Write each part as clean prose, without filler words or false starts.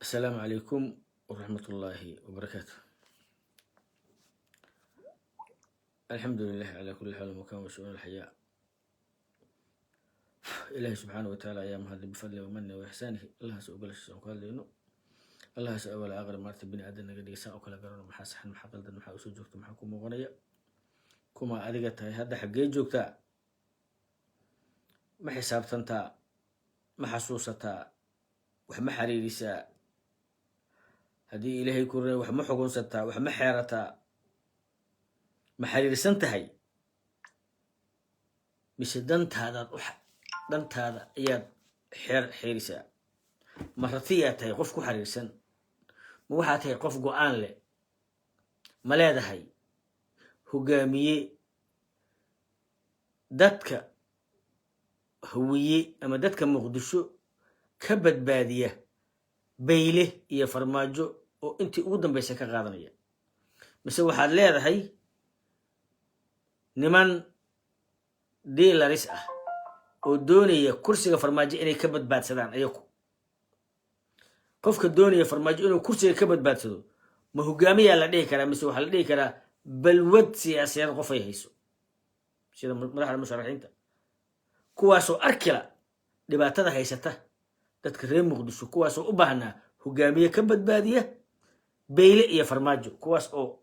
Asalaamu calaykum waraxmatullaahi wabarakaatu. Alxamdu lilahi calaa kulli xaal wakan wa shu'uun alxayaa. Ilaahi subxaana wa tacaala ayaa mahadlay bifadli wamani wa ixsaanihi. Allahaas ogolashiisa aan ku hadlayno, Allahaas awala aqri maarta bini aadan naga dhigay, saan u kala garano maxaa saxan, maxaa qaldan, maxaa usoo joogta, maxaa ku muuqanaya, kuma adiga tahay, hadda xaggee joogtaa, ma xisaabtantaa, ma xasuusataa, wax ma xariirisaa, haddii Ilaahay ku ray, wax ma xugunsataa, wax ma xeerataa, ma xiriirsan tahay, mise dantaadaad u dantaada ayaad xeer xeerisaa? Ma ratiyaa tahay qof ku xiriirsan? Ma waxaa tahay qof go-aan leh? Ma leedahay hogaamiye dadka Hawiye ama dadka Muqdisho ka badbaadiya Bayle iyo Farmaajo oo intii ugu dambaysa ka qaadanaya? Mise waxaad leedahay niman dealers ah oo doonaya kursiga Farmaajo inay ka badbaadsadaan ayaku? Qofka doonaya Farmaajo inuu kursiga ka badbaadsado ma hogaamiyaa la dhihi karaa, mise waxaa la dhihi karaa balwad siyaasadeed qofay hayso, sida madaxda musharaxiinta, kuwaasoo arkila dhibaatada haysata dadka reer Muqdisho, kuwaasoo u baahnaa hogaamiye ka badbaadiya Bayle iyo Farmaajo, kuwaas oo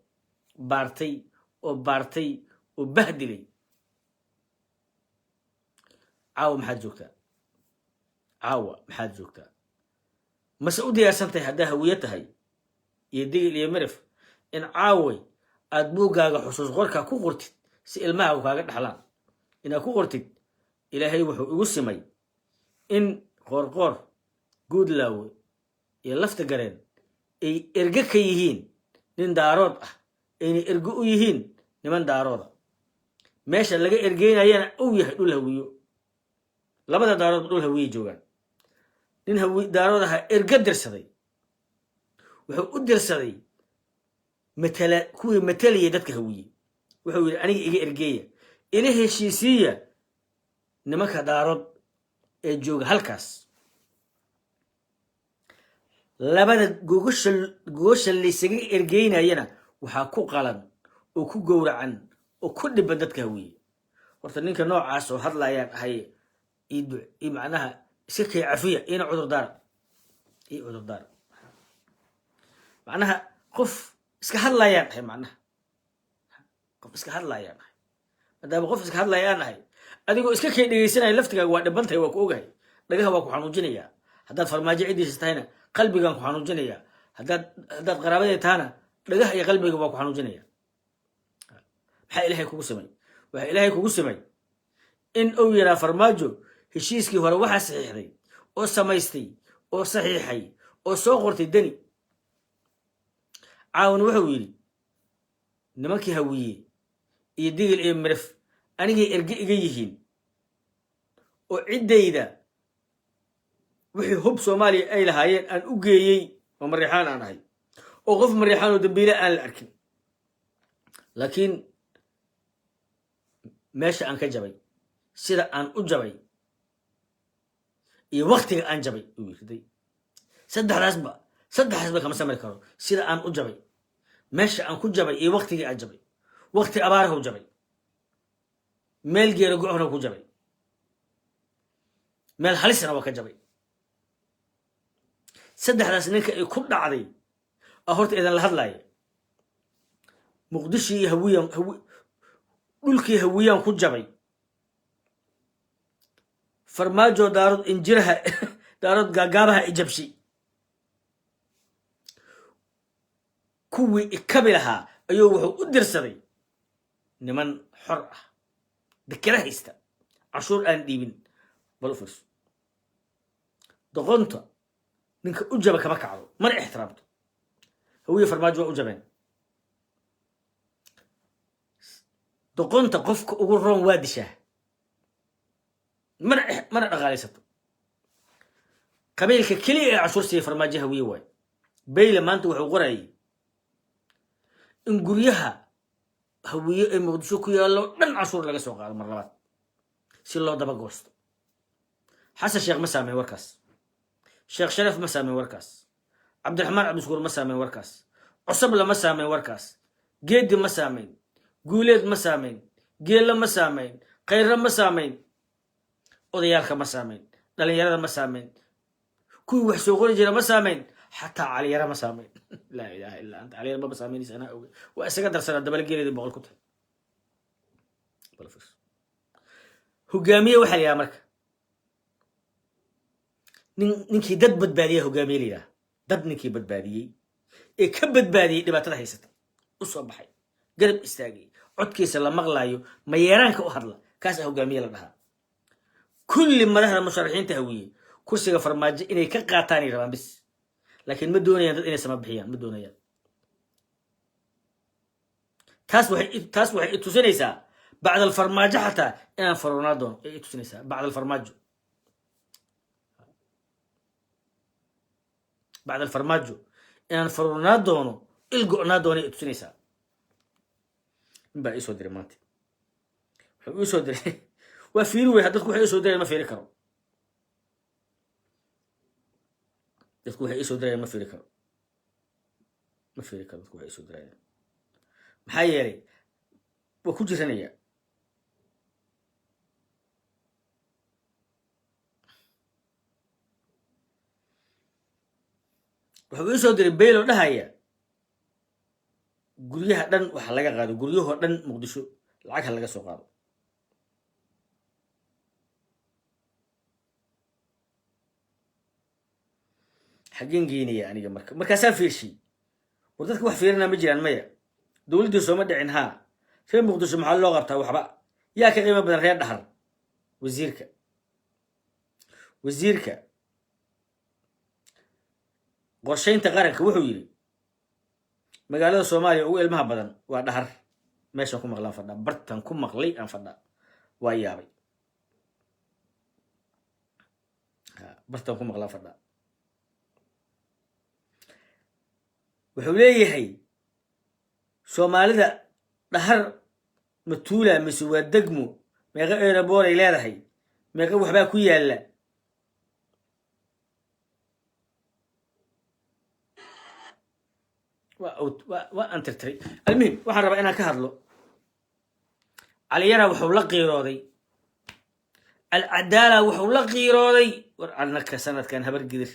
baartay oo baartay oo bahdilay? Caawa maxaad joogtaa? Caawa maxaad joogtaa? Mase u diyaarsan tahay, haddaa Hawiye tahay iyo Digil iyo Mirif, in caaway aad buuggaaga xusuus qorkaa ku qortid, si ilmahaagu kaaga dhaxlaan, inaad ku qortid: "Ilaahay wuxuu igu simay in Qoorqoor, Guudlaawe iyo Lafta Gareen ay erge ka yihiin nin Daarood ah, ayna erge u yihiin niman Daarooda, meesha laga ergeynayana uu yahay dhul Hawiyo, labada Daaroodba dhul Hawiye joogaan, nin Hawi Daarood ahaa erge dirsaday, wuxuu u dirsaday matala kuwii matalaya dadka Hawiye, wuxuu yidhi: 'Aniga iga ergeeya, ila heshiisiiya nimanka Daarood ee jooga halkaas.'" Labada gogosha laysaga ergeynayana waxaa ku qalan oo ku gowracan oo ku dhiban dadka Hawiye. Horta ninka noocaas oo hadlayaan ahay i macnaha iska kay cafiya, ina cudurdaara, ii cudurdaara. Macnaha qof iska hadlayaan ahay, macnaha qof iska hadlayaan ahay. Maadaama qof iska hadlaya aan ahay, adigoo iska kay dhegaysanaya laftigaaga waa dhibantahay, waa ku ogahay, dhagaha waa ku xanuujinaya. Haddaad Farmaajo ciddiisa tahayna, qalbigaan ku xanuujinaya. Haddaad qaraabadeed tahana, dhagaha iyo qalbiga waa ku xanuujinaya. Maxaa Ilaahay kugu samay? Waxaa Ilaahay kugu samay in uu yaraa Farmaajo heshiiskii hore waxaa saxiixday oo samaystay oo saxiixay oo soo qortay Deni. Caawan wuxuu yidhi: "Nimankii Hawiye iyo Digil iyo Mirif anigay erge iga yihiin, oo ciddayda wixii hub Soomaaliya ay lahaayeen aan u geeyey, oo Mariixaan aan ahay, oo qof Mariixaan oo dambiile aan la arkin, laakiin meesha aan ka jabay, sida aan u jabay iyo waktiga aan jabay," uu yiriday, "saddexdaasba kama samri karo. Sida aan u jabay, meesha aan ku jabay iyo waktigii aan jabay. Wakti abaarahu jabay, meel geera go-hna ku jabay, meel halisna waa ka jabay." Saddexdaas ninka ay ku dhacday a horta idin la hadlaaya. Muqdisho iyo Hawiyaan, dhulkii Hawiyaan ku jabay. Farmaajo Daarood injiraha Daarood gaagaabaha ijabshi, kuwii ikabi lahaa ayuu wuxuu u dirsaday niman xor ah, dekeda haysta, canshuur aan dhiibin. Bal u fiirso, doqonta ninka u jaba kama kacdo, mana ixtiraamto. Hawiye Farmaajo waa u jabeen. Doqonta qofka ugu roon waa dishaa, mana dhaqaalaysato. Qabiilka keliya ee canshuur siiya Farmaajo Hawiye waayo. Bayle maanta wuxuu qorayay in guryaha Hawiye ee Muqdisho ku yaallo dhan canshuur laga soo qaado mar labaad, si loo daba goosto. Xasan Sheekh ma saameyn warkaas, Sheekh Sharaf ma saameyn warkaas. Cabdiraxmaan Cabdishakuur ma saamayn warkaas, Cusub lama saamayn warkaas, Geedi ma saamayn, Guuleed ma saamayn, Geella ma saamayn, Khayre ma saamayn, odayaalka ma saamayn, dhalinyarada ma saamayn, kuwii wax soo qori jira ma saamayn, xataa Caliyara ma saamayn. Laa ilaaha illaa anta. Caliyara maba saamaynaysa, anaa oge. Waa isaga darsanaa, dabalageeleedii 100 ku tahay. Hogaamiye waxaa la yidhaha marka nin ninkii dad badbaadiya. Hogaamiye la yidhaha dad ninkii badbaadiyey ee ka badbaadiyey dhibaatada haysata, u soo baxay, garab istaagay, codkiisa la maqlaayo, mayeeraanka u hadla, kaasaa hogaamiye la dhahaa. Kulli madaxda musharaxiinta Hawiye kursiga Farmaajo inay ka qaataanay rabaan bis, laakiin ma doonayaan dad inay sama bixiyaan, ma doonayaan. Taas waxay i tusinaysaa bacdal Farmaajo xataa inaan faroonaa doono ay i tusinaysaa. Bacdal Farmaajo inaan faroonaa doono, il go'naa doono ay i tusinaysaa. Nin baa iisoo diray maanta, wuxuu iisoo diray waa fiiri wey. Dadku waxay iisoo dirayaan ma fiiri karo. Dadku waxay iisoo dirayaan ma fiiri karo, ma fiiri karo. Dadku waxay iisoo dirayaan, maxaa yeelay waa ku jiranaya. Wuxuu iisoo diray beylo dhahaya guryaha dhan waxa laga qaado, guryahoo dhan Muqdisho lacag ha laga soo qaado. Xaggeen geynaya aniga marka? Markaasaa fiirshay, war dadka wax fiirinaa ma jiraan? Maya. Dowladdii sooma dhicin haa. Reer Muqdisho maxaa loo qabtaa? Waxba. Yaa ka qiimo badan reer Dhahar? Wasiirka qorshaynta qaranka wuxuu yidhi magaalada Soomaaliya ugu ilmaha badan waa Dhahar. Meeshaan ku maqlaan fadhaa, bartan ku maqlay aan fadhaa, waa yaabay. Bartan ku maqlaan fadhaa. Wuxuu leeyahay Soomaalida Dhahar matuula mise waa degmo? Meeqa airport-ay leedahay? Meeqa waxbaa ku yaalla? Waa aan tirtiray. Almuhim, waxaan rabaa inaan ka hadlo Caliyara. Wuxuu la qiirooday Alcadaala, wuxuu la qiirooday. War annaka sanadkan Habar Gidir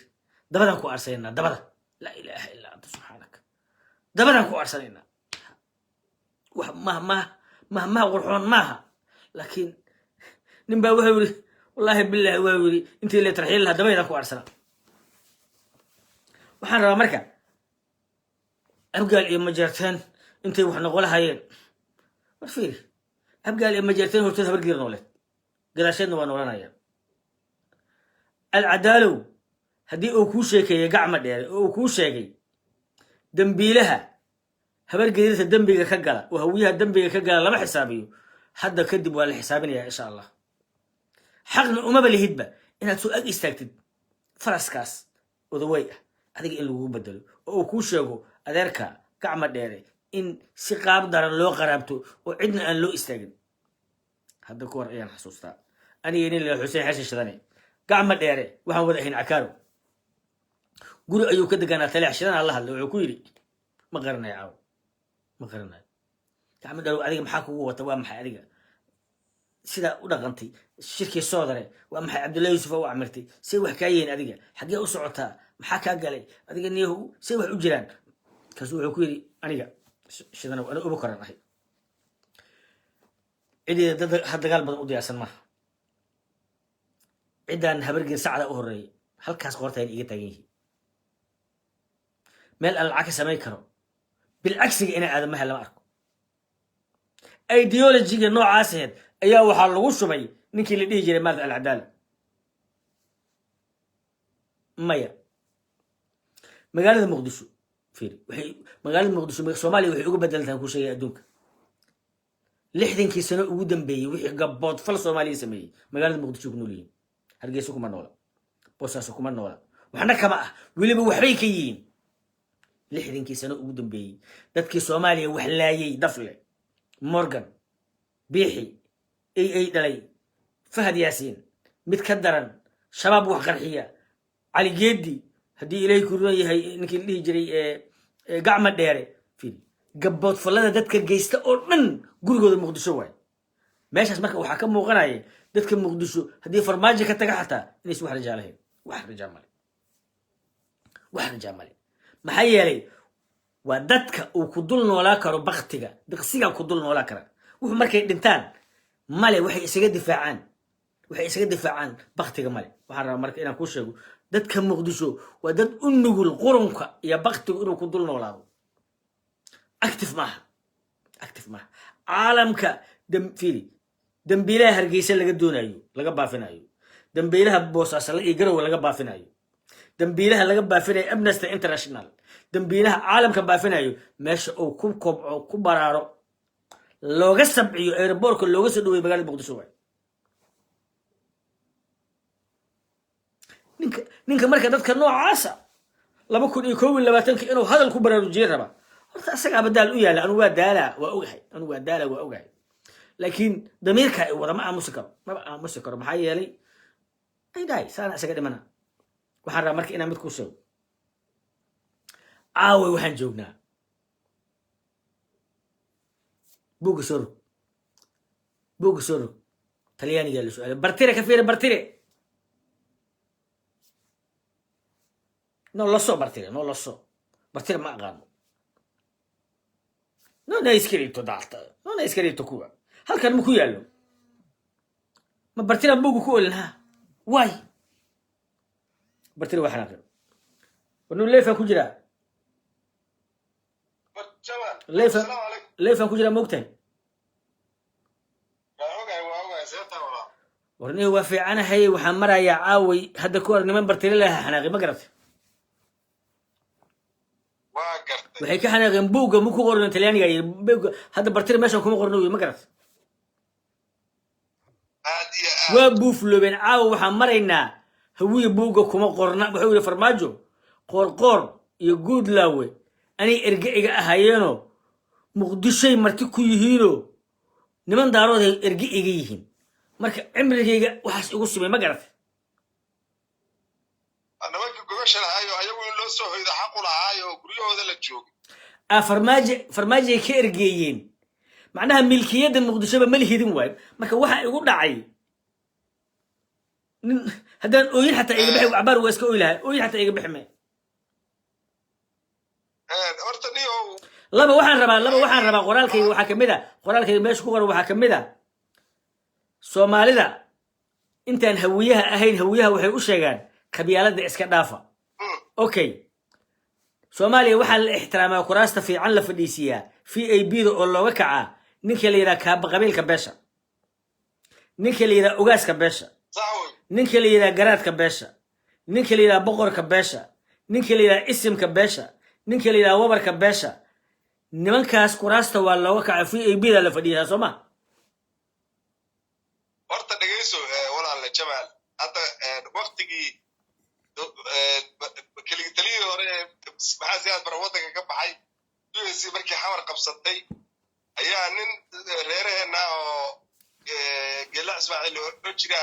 dabadaan ku arsanaynaa, dabada. Laa ilaaha illaa anta subxaanaka. Dabadaan ku arsanaynaa. Wax mahmah mahmaha qurxoon maaha, laakiin nin baa wuxuu yidhi, wallaahi billahi, waa yidhi intii la tarxiil lahaa dabaydaan ku arsanaa. Waxaan rabaa marka Abgaal iyo Majeerteen intay wax noqo lahayeen. War fiiri, Abgaal iyo Majeerteen hortood Habar Gidir nooleed, gadaasheedna waa noolanayaan. Alcadaalow, haddii uu kuu sheekeeyey Gacma Dheere oo uu kuu sheegay dembiilaha Habar Gidirta dembiga ka gala oo Hawiyaha dembiga ka gala lama xisaabiyo, hadda kadib waa la xisaabinayaa insha Allah. Xaqna umaba lihidba inaad soo ag istaagtid faraskaas odawey ah adiga in lagugu bedelo oo uu kuu sheego adeerka Gacma Dheere in si qaab daran loo qaraabto oo cidna aan loo istaagin. Hadda ka hor ayaan xasuustaa aniga nin la Xuseen Xashin Shidane, Gacma Dheere, waxaan wada ahayn Cakaaro. Guri ayuu ka deganaa Taleex. Shidanaa la hadlay, wuxuu ku yidhi ma qaranayo caawo, ma qaranayo. Gacma Dheere, adiga maxaa kugu wata? Waa maxay adiga sidaa u dhaqantay shirkii Soodare? Waa maxay Cabdullahi Yuusuf u camirtay? Say wax kaa yihiin? Adiga xaggee u socotaa? Maxaa kaa galay adiga niyahu? Say wax u jiraan? Kaasu wuxuu ku yidhi aniga Shidanow, aniga uba koran ahay cideeda dad ha dagaal badan u diyaarsan maaha. Ciddaan Habargeer sacda u horeeyay halkaas qoortaan iga taagan yihiin, meel aan lacag ka samayn karo bilcagsiga inay aadamaha lama arko. Ideology-ga noocaas aheyd ayaa waxaa lagu shubay ninkii la dhihi jiray maarata Alcadaala. Maya, magaalada Muqdisho fiiri, waxay magaalada Muqdisho Soomaaliya waxay uga bedelantahay ku sheegay adduunka 60-kii sano ugu dambeeyey wixii gabbood fal Soomaaliya sameeyey magaalada Muqdisho ku nool yihiin. Hargeysa kuma noola, Boosaaso kuma noola, waxna kama ah, weliba waxbay ka yihiin. 60-kii sano ugu dambeeyey dadkii Soomaaliya wax laayay, Dafle Morgan, Biixi ay ay dhalay, Fahad Yaasiin, mid ka daran Shabaab wax qarxiya, Cali Geedi. Haddii Ilaahay ku ruran yahay, ninkii la dhihi jiray Gacma Dheere, fiiri, gaboodfallada dadka geysta oo dhan gurigooda Muqdisho waay. Meeshaas marka waxaa ka muuqanaya dadka Muqdisho haddii Farmaajo ka taga xataa inaysan wax rajaa lahayn. Wax rajaa male, wax rajaa male. Maxaa yeelay, waa dadka uu ku dul noolaa karo baktiga, diqsiga ku dul noolaa kara. Wuxuu markay dhintaan male waxay isaga difaacaan, waxay isaga difaacaan baktiga male. Waxaan rabaa marka inaan kuu sheego, dadka Muqdisho waa dad u nugul qurunka iyo baktigu inuu ku dul noolaado. Active maaha, active maaha. Caalamka fiiri, dambiilaha Hargeysa laga doonayo, laga baafinayo, dambiilaha Boosaaso iyo Garowe laga baafinayo, dambiilaha laga baafinayo Amnesty International, dambiilaha caalamka baafinayo, meesha uu ku kobco, ku baraaro, looga sabciyo, airport-ka looga soo dhaweeyo magaalada Muqdisho waay. Ninka marka dadka noocaasa 2021-ka inuu hadal ku baraarujiye raba, horta asagaaba daal u yaalla. Anu waa daalaa, waa ogahay. Anu waa daala, waa ogahay, laakiin damiirka i wada ma aamusi karo, maba aamusi karo. Maxaa yeelay, ay dhahay saana isaga dhimana. Waxaan rabaa marka inaan mid kuu sheego. Caaway waxaan joognaa buugga soo rog, buugga soo rog. Talyaanigaa la su-aalay. Bartire ka fiiri, bartire no lo so, bartire no lo so, bartire ma aqaano. Non è scritto data, non è scritto kuwa halkan ma ku yaallo. Ma bartira buugga ku olin? Ha waay, bartire waa xanaaqin. Warnu leefaan ku jiraa, leefaan, leefaan ku jiraa, maogtahay? Warnihi waa fiicanahay. Waxaan marayaa caaway hadda ku hor niman bartire laha xanaaqi, ma garatay? Waxay ka xanaaqeen buugga ma ku qorno. Talyaaniga yiri buugga hadda bartire meeshan kuma qorno, ma garatay? Waa buufloobeen. Caawa waxaan maraynaa Hawiye buugga kuma qorna. Wuxuu yidhi Farmaajo, Qoorqoor iyo Guudlaawe anay erge iga ahaayeenoo Muqdishoy marti ku yihiinoo niman Daarooday erge iga yihiin. Marka cimrigayga waxaas igu sumay, ma garatay? Nimankii gogosha lahaayo, ayagu in loo soo hoydo xaqu lahaayo, guryahooda la joogay. A Farmaajo, Farmaajoay ka ergeeyeen. Macnaha milkiyadda Muqdishoba ma lihidin waayo. Marka waxa igu dhacay, nin haddaan ooyin xataa iga bixi, cabaar waa iska oy lahaa, ooyin xataa iga bixi may. Horta niyow. Laba waxaan rabaa, qoraalkayga waxaa kamid a, qoraalkayga meesha ku qoran waxaa kamid a, Soomaalida intaan Hawiyaha ahayn, Hawiyaha waxay u sheegaan qabyaaladda iska dhaafa. Okay, Soomaaliya waxaa la ixtiraamaa, kuraasta fiican la fadhiisiiyaa, VIP da oo looga kacaa ninka la yidhaha kaaba qabiilka beesha, ninka la yidhaha ogaaska beesha, ninka la yidhaha garaadka beesha, ninka la yidhaha boqorka beesha, ninka la yidhaha isimka beesha, ninka la yidhaha wabarka beesha. Nimankaas kuraasta waa looga kaca, VIP da la fadhiisaa, soo ma? Horta dhegeyso, walaale Jamaal, hadda waktigii keligi taliyihii hore ee Maxaa Siyaad Bara waddanka ka baxay, USC markii Xamar qabsatay, ayaa nin reeraheenna oo Geela Ismaaciil oo jira,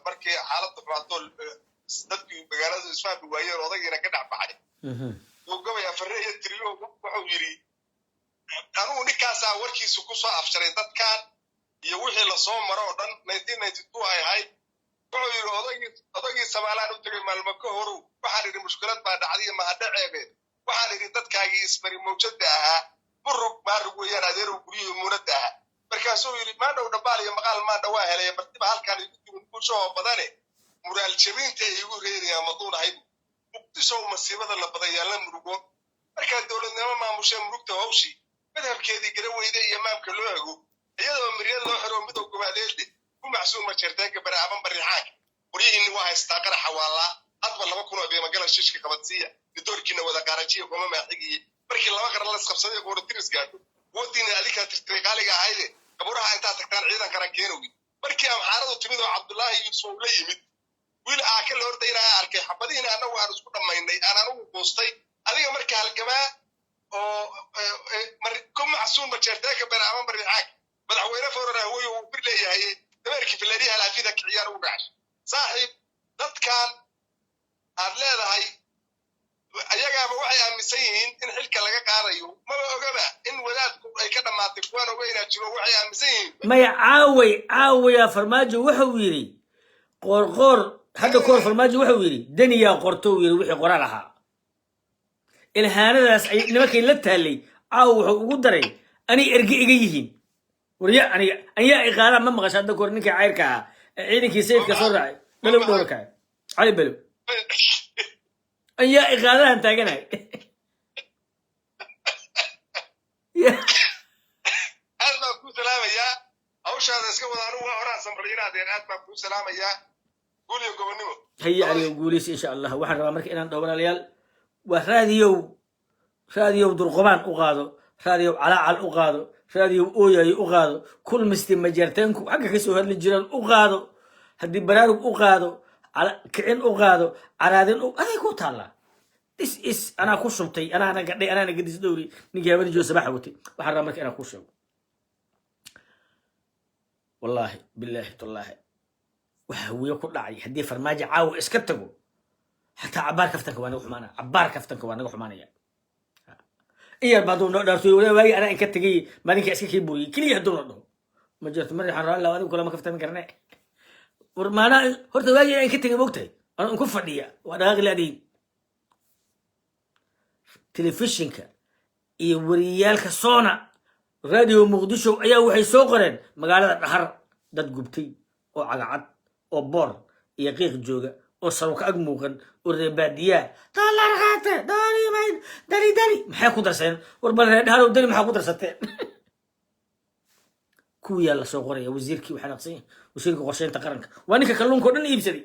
markii xaaladda xumaato, dadkii magaaladu isfahmi waayeen, odagiina ka dhex baxay, uu gabay afare iyo tiriyo. Wuxuu yidhi, anugu ninkaasaa warkiisu ku soo afjaray dadkan iyo wixii lasoo maro oo dhan 1992 ay ahayd. Wuxuu yidhi, odagii Samaalaan u tegay maalmo ka horu, waxaan idhi mushkilad baa dhacday, mahadhe ceebeed. Waxaan idhi dadkaagii ismari mawjada ahaa, murug maarug weeyaan adeerow, guryihii muunadda ahaa. Markaasuu yidhi, maandhow dhambaal iyo maqaal maandha waa helaya, martiba halkaan igu duwan bulshahoo badane, muraal jabinta ay igu reerayaan maduunahay. Muqdishow masiibada la badayaalla murugo, markaa dowladnimo maamushee murugta hawshii madhabkeedii gara weyde iyo maamka loo hago, iyadoo miryad loo xiro midow gobaadeedle ku macsuuma jeerteenka baraaban barixaanka qoryihiinni waa haystaa qaraxa waallaa hadba 2000 oo qiimagala shishka qabadsiiya midoorkiina wada qaarajiya kuma maaxigiye. Markii laba qaran las qabsaday qooratiris gaadho, wadiina adikaa tirtiray qaaliga ahayde, gaburaha intaad tagtaan ciidan qaran keenowgi. Markii Amxaaradu timid oo Cabdullaahi Yuusuf la yimid, wiil aaka la hordaynaa arkay xabadihiina, annagu aan isku dhammaynay, aan anigu quustay. Adiga marka halgamaa oo ku macsuun majeerteeka baraaban barixaag madaxweyne forar ahwey uu bir leeyahay, dameerkii fileeryaha laafida kiciyaan ugu dhacay. Saaxiib, dadkan aad leedahay qaatay, kuwaan ogeynaa jiro, waxay aaminsan yihiin. Maya, caaway caawaya Farmaajo wuxuu yidhi Qoorqoor. Hadda kahor Farmaajo wuxuu yidhi deniyaa qorto, uu yidhi wixii qoraal ahaa ilhaanadaas ay nimankay la taallay. Caawa wuxuu ugu daray anay erge iga yihiin. Warya, aniga anyaa iqaadaan ma maqasha? Hadda kahor ninkii cayrka ahaa ee ciidankii sayidka soo raacay, Dhalow dhowra kacay, Cali Below, anyaa iqaadahan taaganahay. Aad baan kuu salaamayaa. Hawshaada iska wada. Anigu waa horaan samray inaadeen. Aad baan kuu salaamayaa. Guul iyo gobonnimo. Haye Aliyo, guuleysa insha Allah. Waxaan rabaa marka inaan dhaho, walaalayaal, waa raadiyow, raadiyow durqobaan u qaado, raadiyow calaacal u qaado, raadiyow ooyayo u qaado, kulmisti majarteenku xagga ka soo hadli jiraan u qaado, haddii baraarug u qaado, kicin u qaado, caraadin u aday ku taallaa. This is anaa ku shubtay, anaana gadhay, anaana gadis dhowri ninkii habada joo sabaxa watay. Waxaan rabaa marka inaan ku sheego, wallaahi, bilaahi, tallaahi, waxa Hawiye ku dhacay haddii Farmaajo caawa iska tago, xataa cabaar kaftanka waa naga xumaanaya, cabaar kaftanka waa naga xumaanaya. In yar ba hadduu noo dhaartoy, wala waagi anaa inka tegay maalinka iska kii buriyey keliya hadduu na dhaho ma jirto mar waxaan rabaa adigu kulama kaftami karne. War maanaa horta waagi anaa inka tegay, mogtahay, anaa inku fadhiya waa dhaqaaqi laadiin. Telefishinka iyo wariyaalka Soona, Radio Muqdisho ayaa waxay soo qoreen magaalada Dhahar dad gubtay oo cagacad oo boor iyo qiiq jooga oo saruka ag muuqan oo reebaadiyaa doolar qaate doonimayn dani dani maxay ku darsadeen? War bal reer Dhaharow, dani maxaa ku darsateen? Kuwiyaa la soo qoraya. Wasiirkii waxaa naqsan yahay, wasiirka qorsheynta qaranka waa ninka kalluunka oo dhan iibsaday.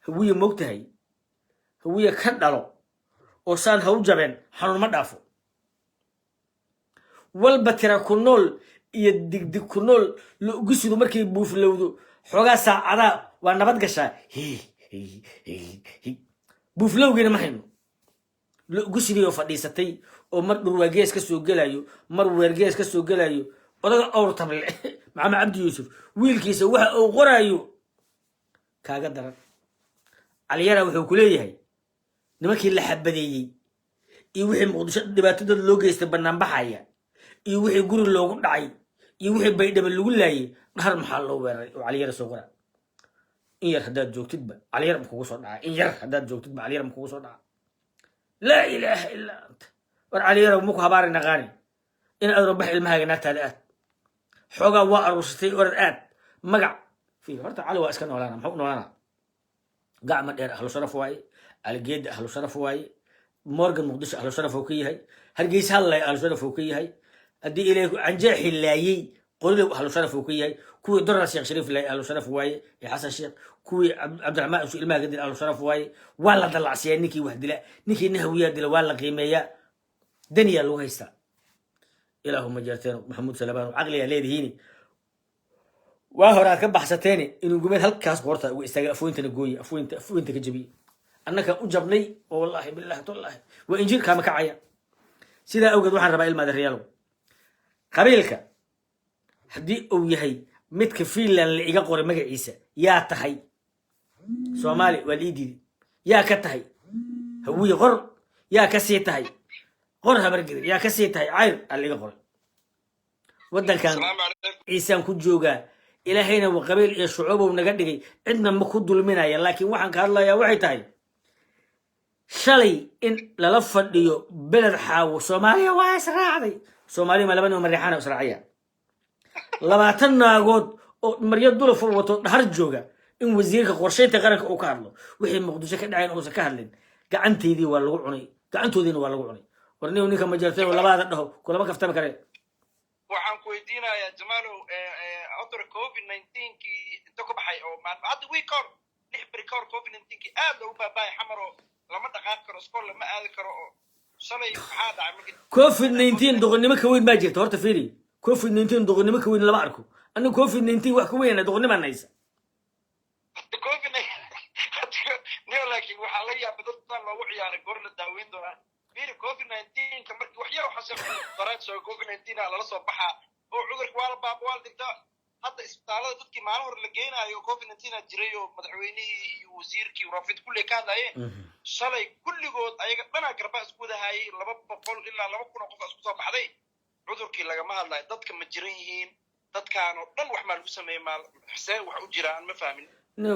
Hawiye moogtahay, Hawiye ka dhalo oo saan ha u jabeen, xanuun ma dhaafo. Walba tira ku nool iyo digdig ku nool lo-gusidu markay buuflowdo xoogaa saacadaa waa nabad gashaa. Hi hi hi hi, buuflowgiina ma hayno. Lo-gusidii oo fadhiisatay oo mar dhurwaagees ka soo gelayo, mar weergees ka soo gelayo. Odaga awr table Maxamed Cabdi Yuusuf wiilkiisa waxa uu qoraayo kaaga daran. Caliyara wuxuu ku leeyahay nimankii la xabadeeyey iyo wixii Muqdisho dhibaatadooda loo geystay banaanbaxaya iyo wixii guri loogu dhacay iyo wixii Baydhaba lagu laayay, Dhahar maxaa loo weeraray? Oo Caliyara soo qora. In yar haddaad joogtidba Caliyar ma kugu soo dhaca? In yar haddaad joogtidba Caliyar ma kugu soo dhaca? Laa ilaaha illaa anta. War Caliyara, maku habaari naqaani in aadro. Bax ilmahaaga, naagtaada aad xoogaa waa aruursatay, orad aad magac fiir. Horta Cali waa iska noolaana. Muxuu u noolaana? Gacma Dheer ahlu sharaf waaye, Caligeeda ahlu sharaf waaye, Morgan Muqdisho ahlu sharaf uu ka yahay, Hargeysa hadlay ahlu sharaf uu ka yahay, haddii Ilaahay Canjeexi laayey Qorilow ahlu sharaf uu ka yahay, kuwii Dorar Sheekh Shariif laayay ahlu sharaf waaye iyo Xasan Sheekh, kuwii Cabdiraxmaan Cusuu ilmaha ka dila ahlu sharaf waaye. Waa la dallacsiyaa ninkii wax dila, ninkii nahawiyaa dila waa la qiimeeyaa. Daniyaa lagu haystaa. Ilaahu ma jarteen Maxamuud Salabaan, caqligaa leedihiini, waa hore aad ka baxsateeni inuu gumeed halkaas qoorta uga istaagay. Afweyntana gooye, afweynta, afweynta ka jabiye. Annaka u jabnay oo wallaahi, billahi, tallahi, waa injiir kaama kacaya. Sidaa awgeed waxaan rabaa, ilmaada reyaalow, qabiilka haddii uu yahay midka Finland la iga qoray magaciisa, yaa tahay Soomaali waa la ii diiday. Yaa ka tahay Hawiye qor, yaa ka sii tahay qor Habargedir, yaa ka sii tahay Cayr aa la iga qoray. Waddankan Asalaamu calaykum. Ciisaan ku joogaa. Ilaahayna wa qabiil iyo shucuubow naga dhigay, cidna ma ku dulminaya. Laakiin waxaan ka hadlayaa waxay tahay shalay in lala fadhiyo Beled Xaawo, Soomaaliya waa israacday. Soomaaliya ma laba nin oo Mareexaana israacaya? 20 naagood oo maryo dulafo wato Dhahar jooga in wasiirka qorsheynta qaranka uu ka hadlo, wixii Muqdisho ka dhacayn uusan ka hadlin. Gacanteydii waa lagu cunay, gacantoodiina waa lagu cunay. War nin ninka majartay oo labaada dhaho kulama kaftami kare. Waxaan ku weydiinayaa, Jamaalow, cudurka COVID-19-kii inta ku baxay oo hadda week kahor, 6 beri kahor, COVID-19-kii aad loogu baaba'ay Xamar oo lama dhaqaaqi karo, iskool lama aadi karo, oo shalay maxaa dhacay markii? COVID-19 doqonnimo ka weyn baa jirta? Horta fiiri, COVID-19 doqonnimo ka weyn lama arko. Annaga COVID-19 wax ka weyn doqonnimaan haysa. Covid niyo, laakiin waxaa la yaabay dad badan loogu ciyaaray, goor la daaweyn doonaa. Fiiri, COVID-19-ka markii wax yar waxaa sheegay COVID-19 a lala soo baxaa oo cudurka waa la baaba, waa la dhigtaa. Hadda isbitaalada dadkii maalin hore la geenaayo COVID-19 a jiray oo madaxweynihii iyo wasiirkii raafid kulley ka hadlayeen, shalay kulligood ayaga dhanaa garbaa isku wada haayay, 200 ilaa 2000 oo qof isku soo baxday. Cudurkii lagama hadlayo. Dadka ma jiran yihiin? Dadkaan oo dhan wax maa lagu sameeyey? Maa see wax u jira? Aan ma fahmin. No,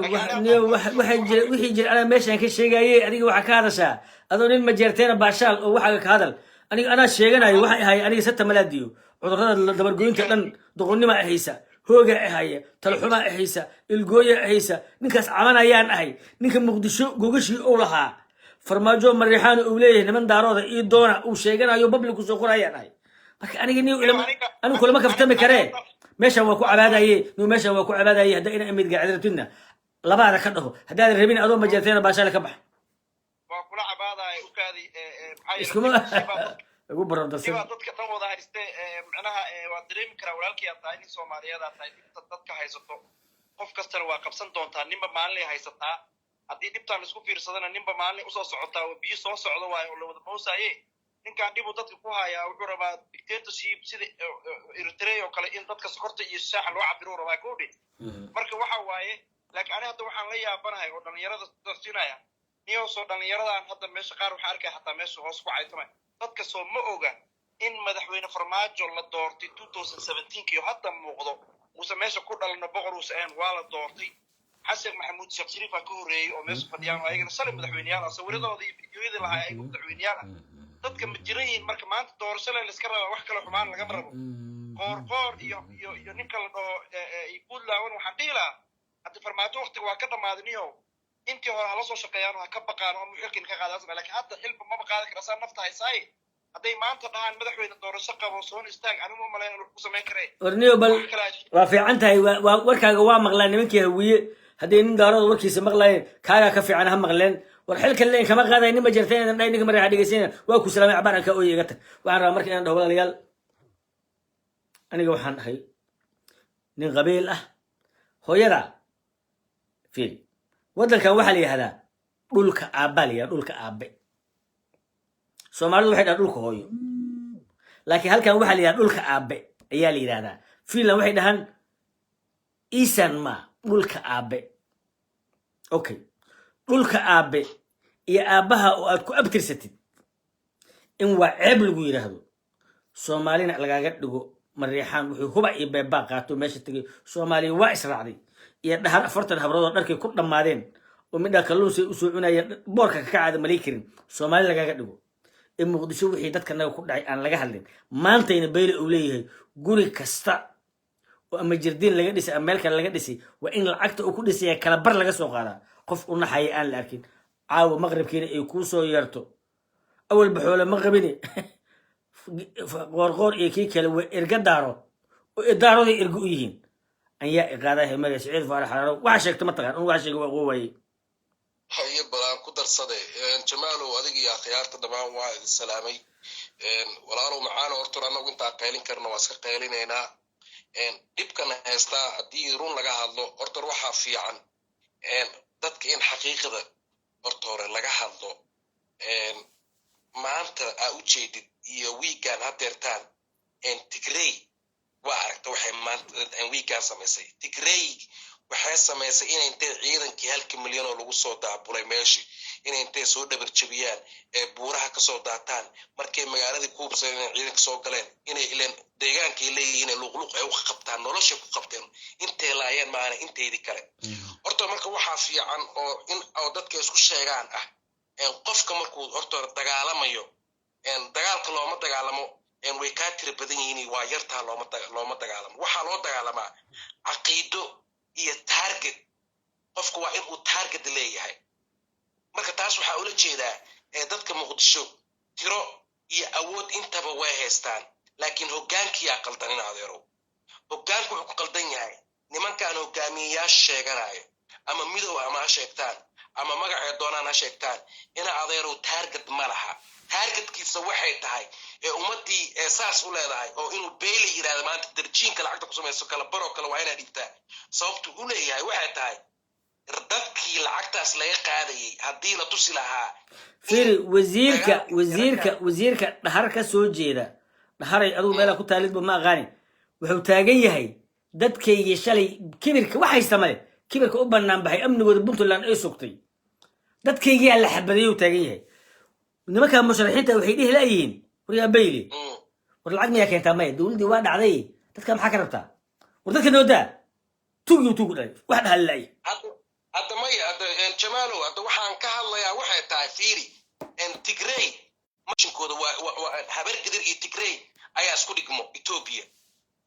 waxa jira, wixii jira anaa meeshaan ka sheegaye. Adiga waxaa ka hadashaa adoo nin majeerteena baashaal oo waxaaga ka hadal. Aniga anaa sheeganayo waxay ahay. Aniga sata malaadiyo cudurrada dabargoynta dhan, doqonnima ahaysa, hooga ahaya, talxumaa ahaysa, ilgooya ahaysa. Ninkaas cabanayaan ahay. Ninka Muqdisho gogashii uu lahaa Farmaajo Mariixaan uu leeyahay niman Daarooda io doona uu sheeganayo public kusoo qorayaan ahay. Marka aniga niyo anigu kulama kaftami karee. Meeshan waa ku cabaadaye niyo, meeshan waa ku cabaadaye. Hadda ina imid gaacidatidna labaada ka dhaho, haddaadan rabin adoo majeerteena baashaale ka bax. Waa kula cabaadaya, ukaadi, maxaa yeelay Iskuma ugu barodarsan. Dhibaa dadka dhan wada hayste. Macnaha waad dareemi karaa, walaalkii aad tahay, nin Soomaaliyeed aad tahay. Dhibta dadka haysato qof kastana waa qabsan doontaa. Ninba maalinay haysataa. Haddii dhibtaan laisku fiirsadana, ninba maalinay usoo socotaa oo biyo soo socdo waayo oo la wada moosaaye. Ninkaan dhibuu dadka ku hayaa. Wuxuu rabaa dictatorship sida Eritrea oo kale, in dadka sokorta iyo shaaxa loo cabiro rabaa kowdhe. Marka waxa waaye, laakiin ani hadda waxaan la yaabanahay oo dhalinyarada siinaya niyosoo dhalinyaradan hadda meesha qaar waxaan arkaya xataa meesha hoos ku caytamay. Dadka soo ma oga in Madaxweyne Farmaajo la doortay 2017 iyo hadda muuqdo uusan meesha ku dhalano, boqor uusa ahayn, waa la doortay. Xasan Maxamuud, Sheekh Shariif aa ka horreeyey oo meesha fadhiyaan oo ayagana shalay madaxweyneyaal ah, sawiradooda iyo fiidiyoyadii lahaa ayaga madaxweyneyaal ah. Dadka ma jiran yihiin? Marka maanta doorasho le laiska rabaa, wax kale xumaan lagama rabo. Qoor Qoor iyo ninka la dhaho Puntland, waxaan dhihi lahaa haddi Farmaajo waktiga waa ka dhammaaday niyow. Intii hore hala soo shaqeeyaan oo ha ka baqaan oo ama xilkin ka qaadaan, laakiin hadda xilba maba qaadan kara, saa nafta haysaaye. Hadday maanta dhahaan "Madaxweyne, doorasho qabo, soon istaag," anigu ma malayn wax ku samayn karee. Warniyo bal. Wax kale. Waa fiican tahay. Waa warkaaga waa maqlaan nimankii Hawiye. Hadday nin Daarooda warkiisa maqlaayeen, kaagaa ka fiican ha maqleen. War xilkan leen kama qaaday nin ma jirta inaan dhahay ninka Mareexa dhegeysanaya. Waa ku salaamay, cabaan aan ka ooyay, iga tag. Waxaan rabaa marka inaan dhaho, walaalayaal, aniga waxaan dhahay nin qabiil ah. Hooyada fiiri, waddankan waxaa la yihahdaa dhulka aabbaa la yihahdaa, dhulka aabe. Soomaalidu waxay dhahaan dhulka hooyo, laakiin halkan waxaa la yihahdaa dhulka aabe ayaa la yidhahdaa. Finland waxay dhahaan isänmaa, dhulka aabe. Okay, dhulka aabe iyo aabbaha oo aad ku abtirsatid in waa ceeb lagu yidhaahdo, Soomaalina lagaaga dhigo. Mariixaan wuxuu huba iyo beebaa qaato meesha tegay. Soomaaliya waa israacday iyo dhahar 40 habrood oo dharkay ku dhammaadeen oo midhaa kalluunsay usoo cunayeen boorka kakacaada malay karin, Soomaali lagaaga dhigo. Ee Muqdisho wixii dadka naga ku dhacay aan laga hadlin. Maantayna Beyle uu leeyahay guri kasta oo ama jirdiin laga dhisay ama meel kale laga dhisay waa in lacagta uu ku dhisaya kala bar laga soo qaadaa. Qof u naxaya aan la arkin. Caawa maqribkiina ay kuu soo yeerto, awalba xoole ma qabine. Qoorqoor iyo kii kale waa erga Daaro oo Daarooday ergo u yihiin. Anyaa iqaadaha magaca Siciid Faarax Xaraaro waxa sheegta ma taqaan un, waxa sheegay waa qoo waaye. Haye, balaan ku darsade. Jamaalow, adiga iyo akhyaarta dhammaan waa idin salaamay. Walaalow macaano, horta annagu intaan qaylin karna waa iska qaylinaynaa. Dhibkana haystaa haddii run laga hadlo, horta waxaa fiican dadka in xaqiiqada horta hore laga hadlo. Maanta aa u jeedid iyo wiigan hadeertaan Tigrey waa aragta waxay maanta wiigan samaysay. Tigrey waxay samaysay inay intay ciidankii halka milyan oo lagu soo daabulay meeshii inay intay soo dhabar jabiyaan ee buuraha kasoo daataan, markay magaaladii ku hubsadeen inay ciidanka soo galeen, inay ileen deegaankay leeyihiin ee luuqluuq ay u qabtaan, noloshay ku qabteen, intay laayeen maana inteydii kale. Horta marka waxaa fiican oo in oo dadka isku sheegaan ah, qofka markuu horta dagaalamayo, dagaalka looma dagaalamo way kaa tira badan yihiin, waa yartaa, looma dagaalamo. Waxaa loo dagaalamaa caqiido iyo target. Qofku waa in uu target leeyahay. Marka taas waxaa ula jeedaa dadka Muqdisho tiro iyo awood intaba way haystaan, laakiin hoggaankiyaa qaldan. In adeerow, hoggaanku wuxuu ku qaldan yahay nimankaan hogaamiyeyaasha sheeganayo, ama midow ama ha sheegtaan ama magacay doonaan ha sheegtaan, ina adeerow target ma laha. Targetkiisa waxay tahay ee ummaddii ee saas u leedahay oo inuu Beyle yidhahda maanta darjiinka lacagta ku samayso kala baroo kale waa inaad dhigtaa. Sababtu u leeyahay waxay tahay dadkii lacagtaas laga qaadayay haddii la tusi lahaa. Fiiri, wasiirka Dhahar ka soo jeeda, Dhaharay adugu meelaa ku taalidba ma aqaani, wuxuu taagan yahay dadkaygii shalay kibirka wax haysta male, kibirka u bannaan baxay, amnigooda Puntland ay sugtay, dadkaygiyaa la xabadayuu taagan yahay. Nimanka musharaxiinta waxay dhihi laayihiin, waryaa Bayle. War lacag miyaa keentaa? Maya. Dowladdii waa dhacday, dadka maxaa ka rabtaa? War dadka noodaa, tugiyo tugu dhalay, wax dhahalilaaye. Hadda maya, hadda Jamaalow, hadda waxaan ka hadlayaa waxay tahay, fiiri, Tigrey mashinkooda waa Habargidir iyo Tigrey ayaa isku dhigmo. Ethiopia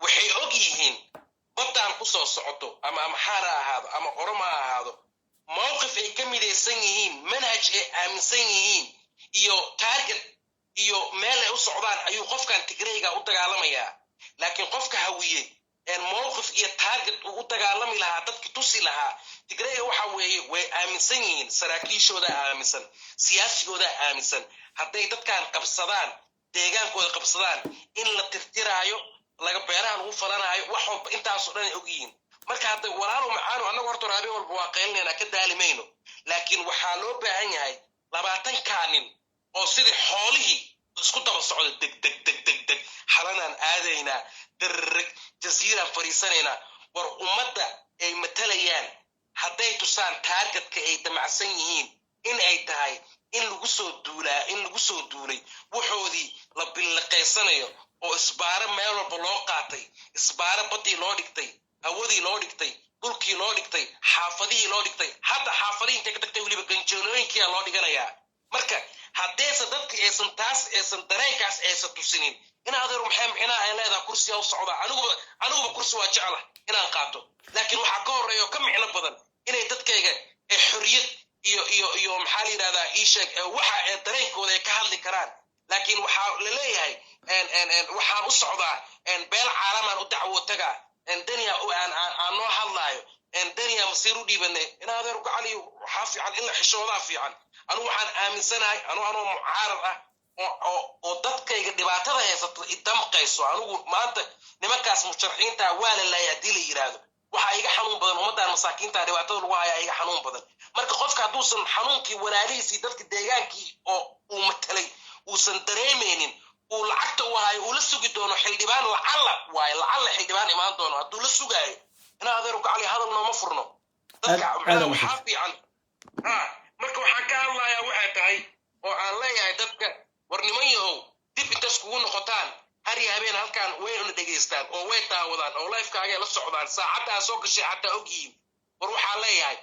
waxay og yihiin baddaan ku soo socoto, ama Amxaar ha ahaado ama Oromo ha ahaado, mowqif ay ka midaysan yihiin, manhaj ay aaminsan yihiin iyo target iyo meel ay u socdaan ayuu qofkan Tigreyga u dagaalamayaa. Laakiin qofka Hawiye mowqif iyo target uu u dagaalami lahaa, dadki tusi lahaa Tigreyga waxa weeye way aaminsan yihiin, saraakiishooda aaminsan, siyaasigooda aaminsan, hadday dadkan qabsadaan, deegaankooda qabsadaan, in la tirtiraayo, laga beeraha lagu falanaayo, wax walba intaasoo dhan ay og yihiin. Marka hadda, walaalo macaano, annagu horta habeen walba waa qaylinayna, ka daali mayno, laakiin waxaa loo baahan yahay 20-kaa nin oo sidii xoolihii isku daba socda, deg deg deg deg deg, xalanaan aadaynaa, darreg jasiiraan fadhiisanaynaa. War ummadda ay matalayaan hadday tusaan targetka ay damacsan yihiin in ay tahay in lagu soo duulaa, in lagu soo duulay, waxoodii la billiqaysanayo oo isbaaro meel walba loo qaatay, isbaaro baddii loo dhigtay, hawadii loo dhigtay, dhulkii loo dhigtay, xaafadihii loo dhigtay, hadda xaafadihii intay ka tagtay weliba ganjeelooyinkiyaa loo dhiganayaa. Marka haddeese dadka aysan taas, aysan dareenkaas aysan tusinin, in adeer maxay micnaha ay leedahay kursiga u socdaa? Aniguba kursi waa jecla inaan qaato, laakiin waxaa ka horreeya oo ka micno badan inay dadkayga ee xorriyad iyo maxaa la yidhahdaa, ii sheeg, waxa ee dareenkooda ay ka hadli karaan. Laakiin waxaa la leeyahay waxaan u socdaa beel caalamaan u dacwo tagaa, dania aan noo hadlaayo, dania masiir u dhiibanay. In adeer gacali, waxaa fiican in la xishoodaa fiican. Anigu waxaan aaminsanahay, anoo mucaarad ah oo dadkayga dhibaatada haysato idamqayso, anigu maanta nimankaas musharaxiinta waa la laayay haddii la yidhaahdo, waxaa iga xanuun badan ummaddan masaakiinta dhibaatada lagu hayaa iga xanuun badan. Marka qofka hadduusan xanuunkii walaalihiisii, dadka deegaankii oo uu matalay uusan dareemaynin, uu lacagta u hayo uu la sugi doono xildhibaan, lacalla waaye, lacalla xildhibaan imaan doono hadduu la sugaayo, in adeeru gacali hadal nooma furno dadka. Waxaa fiican ha. Marka waxaan ka hadlayaa waxay tahay oo aan leeyahay dadka, war niman yahow, dib intaas kugu noqotaan, har iyo habeen halkaan wayna dhegaystaan oo way daawadaan oo lifekaagay la socdaan, saacaddaa soo gashay xataa og yihiin. War waxaa leeyahay,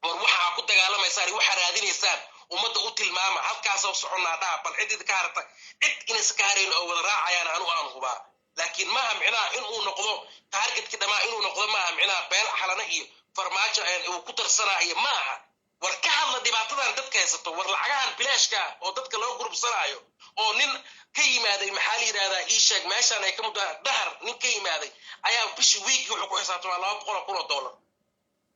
war waxaa ku dagaalamaysaan iyo waxaa raadinaysaan ummadda u tilmaama, halkaasoo soconnaa dhaha. Bal cid idinka harata, cid inaysa ka harayn oo wada raacayaan anu aan hubaa. Laakiin maaha micnaha inuu noqdo targetka dhammaa, inuu noqdo maaha micnaha beel xalana iyo Farmaajo uu ku darsanaayo maaha. War ka hadla dhibaatadan dadka haysato. War lacagahan bilaashka ah oo dadka loo gurubsanaayo, oo nin ka yimaaday, maxaa la yidhahdaa, ii sheeg, meeshaan ay ka muddaa Dhahar, nin ka yimaaday ayaa bishii wiigii wuxuu ku xisaabtamaa 200,000 oo dollar.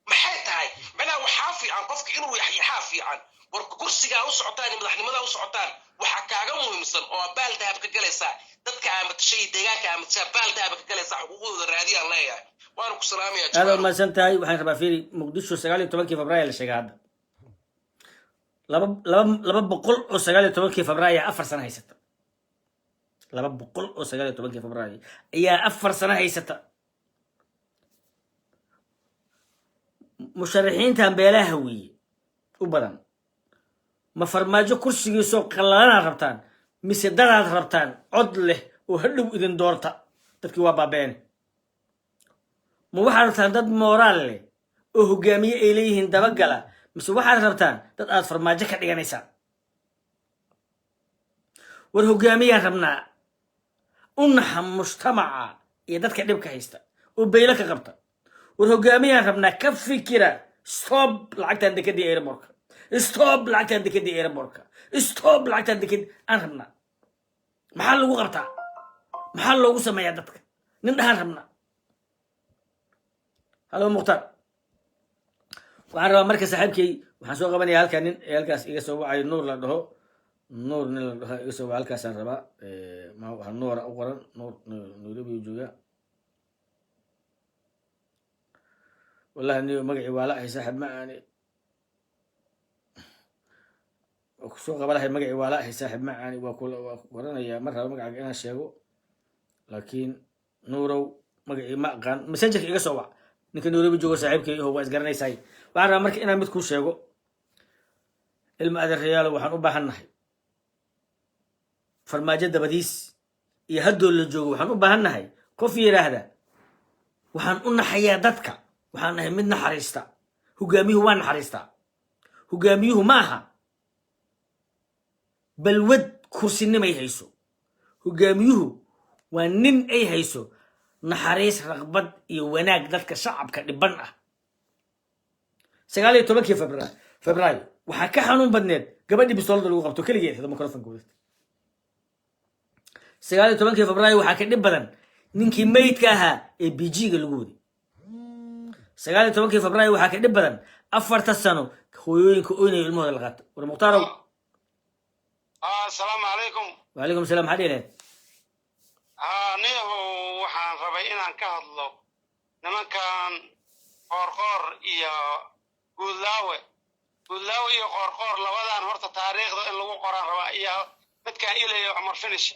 Maxay tahay macnaha? Waxaa fiican qofka inuu yaxyaxaa fiican. War kursigaa u socotaan iyo madaxnimadaa u socotaan waxaa kaaga muhiimsan oo baal dahab ka galaysaa dadka aamatashay iyo deegaanka aamatashaa, baal dahab ka galaysaa xuquuqdooda raadiyaan leeyahay. Waana ku salaamaya. Aad waad mahadsan tahay. Waxaan rabaa, fiiri, Muqdisho 19-kii Febraayo la sheegay hadda laba boqol oo 19-kii Febraayo 4 sano haysata. 200 oo 19-kii Febraayo ayaa 4 sano haysata. Musharaxiintan beelaha weeye u badan, ma Farmaajo kursigiisoo qallalanaad rabtaan mise dadaad rabtaan cod leh oo hadhow idin doorta? Dadkii waa baabeen. Ma waxaad rabtaan dad mooraal leh oo hogaamiye ay leeyihiin dabagala, mise waxaad rabtaan dad aad Farmaajo ka dhiganaysaan? War hogaamiyaan rabnaa u naxa mujtamaca iyo dadka dhibka haysta oo beylo ka qabta. War hogaamiyaan rabnaa ka fikira stop lacagtan dekadii airportka, stop lacagtan dekadii airportka, stop lacagtan dekad aan rabnaa. Maxaa lagu qabtaa? Maxaa loogu sameeyaa dadka? Nin dhahaan rabnaa. Hello Mukhtaar. Waxaan rabaa marka, saaxiibkay, waxaan soo qabanaya halkaa nin ee halkaas iga soo wacayo, Nuur la dhaho, Nuur nin la dhaho iga soo waca halkaasaan rabaa. Ma waxaa Nuura u qoran, Nuur Nairobi uu joogaa. Wallahi niyo magacii waa la ahay, saaxiib, ma aani waa kusoo qaba lahay. Magacii waa la ahay, saaxiib, ma aani waa kula, waa ku qoranayaa. Ma rabo magacaaga inaan sheego, laakiin Nuurow magacii ma aqaan. Messengerka iga soo wac, ninka Nairobi joogo, saaxiibkay iho, waa isgaranaysaay. Waxaan rabaa marka inaan mid kuu sheego, ilma adeerayaalo. Waxaan u baahan nahay Farmaajo dabadiis Iyo haddoo la joogo waxaan u baahan nahay qof yidhaahda, "Waxaan u naxayaa dadka, waxaan nahay mid naxariista." Hogaamiyuhu waa naxariistaa. Hogaamiyuhu ma aha balwad kursinimay hayso. Hogaamiyuhu waa nin ay hayso naxariis, raqbad iyo wanaag dadka shacabka dhiban ah. 19-kii Febraayo waxaa ka xanuun badneed gabadhii bistoolada lagu qabto keligeed hada microfonka wadata. 19-kii Febraayo waxaa ka dhib badan ninkii meydka ahaa ee BG-ga lagu waday. 19-kii Febraayo waxaa ka dhib badan 4-ta sano hooyooyinka oynayo ilmahooda la qaato. War Mukhtarow. Asalaamu calaykum. Wacalaykum salam. Maxaa dhihi lahayd? Niyahow, waxaan rabay inaan ka hadlo nimankan Qoorqoor iyo Guudlaawe. Guudlaawe iyo Qoorqoor labadan horta taariikhda in lagu qoraan rabaa, iyo midkaan ilayo Cumar Finish.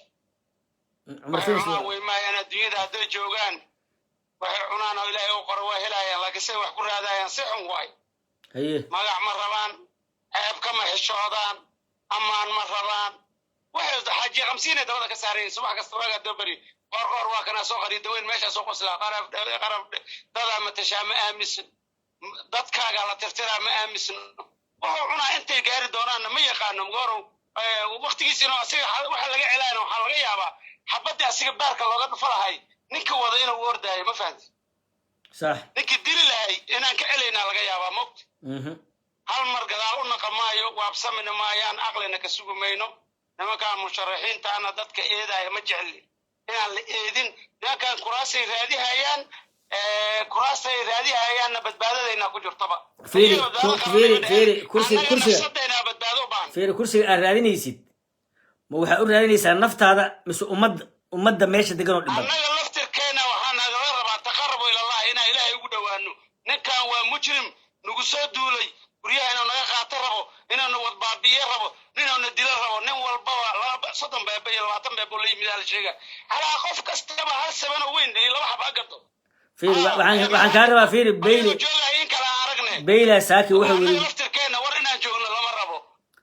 Cumar Waxay Finish. cunaan weymaayaan adduunyada hadday joogaan. Waxay cunaan oo Ilaahay u qoro waa helayaan, laakiin say wax ku raadayaan si xun waay. Magac ma rabaan, ceeb kama xishoodaan, ammaan ma rabaan. Waxay xaaji 50 ay dabada ka saarayin subax kasta waagaa doo beri. Qoorqoor waa kanaa soo qariyo daweyn meeshaa soo qoslaa. Qarab qarab dadaa matashaa ma aaminsan, dadkaagaa la tirtiraa ma aaminsan. Wuxuu cunaa intay gaari doonaanna ma yaqaano. Goorow waktigiisina asiga waxa laga celaana, waxaa laga yaabaa xabaddii asiga baarka looga dhufa lahay ninka wada inuu u ordaayo, ma fahanti? Sax. Ninkii dili lahay inaan ka celaynaa laga yaabaa, mogta. Hal mar gadaal u naqa maayo, waabsamina maayaan, aqlina ka sugi mayno. Nimankan musharaxiintaana dadka eedaaya ma jecli inaan la eedin. Nimankan kuraasay raadihayaan, kuraasay raadihayaanna badbaadadaynaa ku jirtaba. Fiiri, Ayaga badbaado fiiri, qaban fiiri, annaga kursiga. nafsadaynaa badbaado u baahan. Fiiri, kursiga aad raadinaysid ma waxaa u raadinaysaa naftaada mise ummadda meesha degan oo dhiban? Annaga laftirkeena waxaa nagala rabaa taqarabu ilallahi, inaan Ilaahay ugu dhowaano. Ninkan waa mujrim nagu soo duulay, guryaha inuu naga qaato rabo, inaanu wadbaabiye rabo, inaanu dilo rabo. Nin walbaba 30 beebe iyo 20 beebe oo la yimid la sheega calaa qof kastaba hal saban oo weyn iyo laba xaba gado. Fiiri, waxaan kaa rabaa, fiiri, Beyle. Joogahay in kala aragne. Beyla saaki wuxuu Annaga yidhi laftirkeena war inaan joogno lama rabo,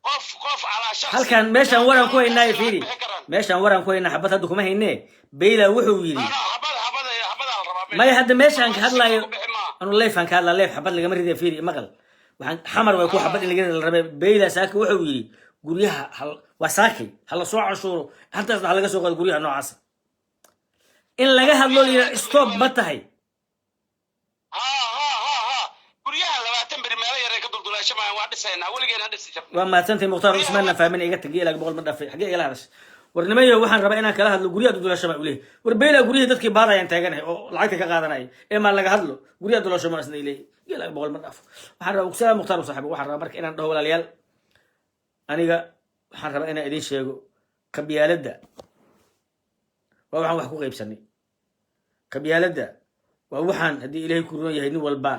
qof qof calaa shakhsi. Halkan meeshaan waran ku haynaayo, fiiri. Bixi karaan. Meeshaan waran ku haynaa, xabad hadda kuma haynee. Beyla wuxuu yidhi No, no, xabad xabad xabadaa la rabaa. Maya, hadda meeshaan ka hadlaayo Ku bixi maa. Anu leefaan ka hadlaa, leef xabad lagama ridaya. Fiiri, maqal, waxaan Xamar way ku xabad in laga rida la rabay. Beyla saaki wuxuu yidhi guryaha waa saaki ha la soo cashuuro, haltaasna ha laga soo qaado guryaha noocaasa. In laga hadlo la yidhaha stop ma tahay? Ha ha ha ha, guryaha 20 beri meelo yaray ka duldulaashamayaan, waa dhisaynaa, weligeena dhisi jirnay. Waa mahadsantahay, Mukhtaar Cusmaanna fahmin. Iga tagi ilaa 100 ma dhaafay. Xaggee igala hadashay? War nimayo, waxaan rabaa inaan kala hadlo guryaha dudulasha baa uleeyahay. War Beyla, guryihii dadkii baadayaan taaganahay oo lacagta ka qaadanaya ee maa laga hadlo guryaha dulasha ma isna ileeyahay ilaa 100 ma dhaafo. Waxaan rabaa ogsaa, Mukhtaar saaxiib, waxaan rabaa marka inaan dhaho, walaalayaal, aniga waxaan rabaa inaan idin sheego qabyaaladda waa waxaan wax ku qaybsanay. Qabyaaladda waa waxaan haddii Ilaahay ku roon yahay nin walba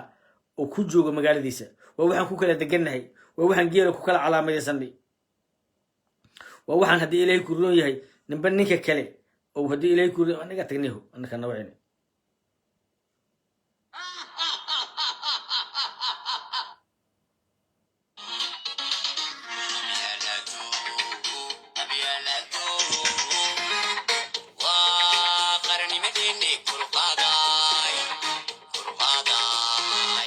oo ku joogo magaaladiisa, waa waxaan ku kala degannahay, waa waxaan geela ku kala calaamadaysanay, waa waxaan haddii Ilaahay ku roon yahay ninba ninka kale oo haddii Ilaahay ku roon anaga tagniho annaka nawacina.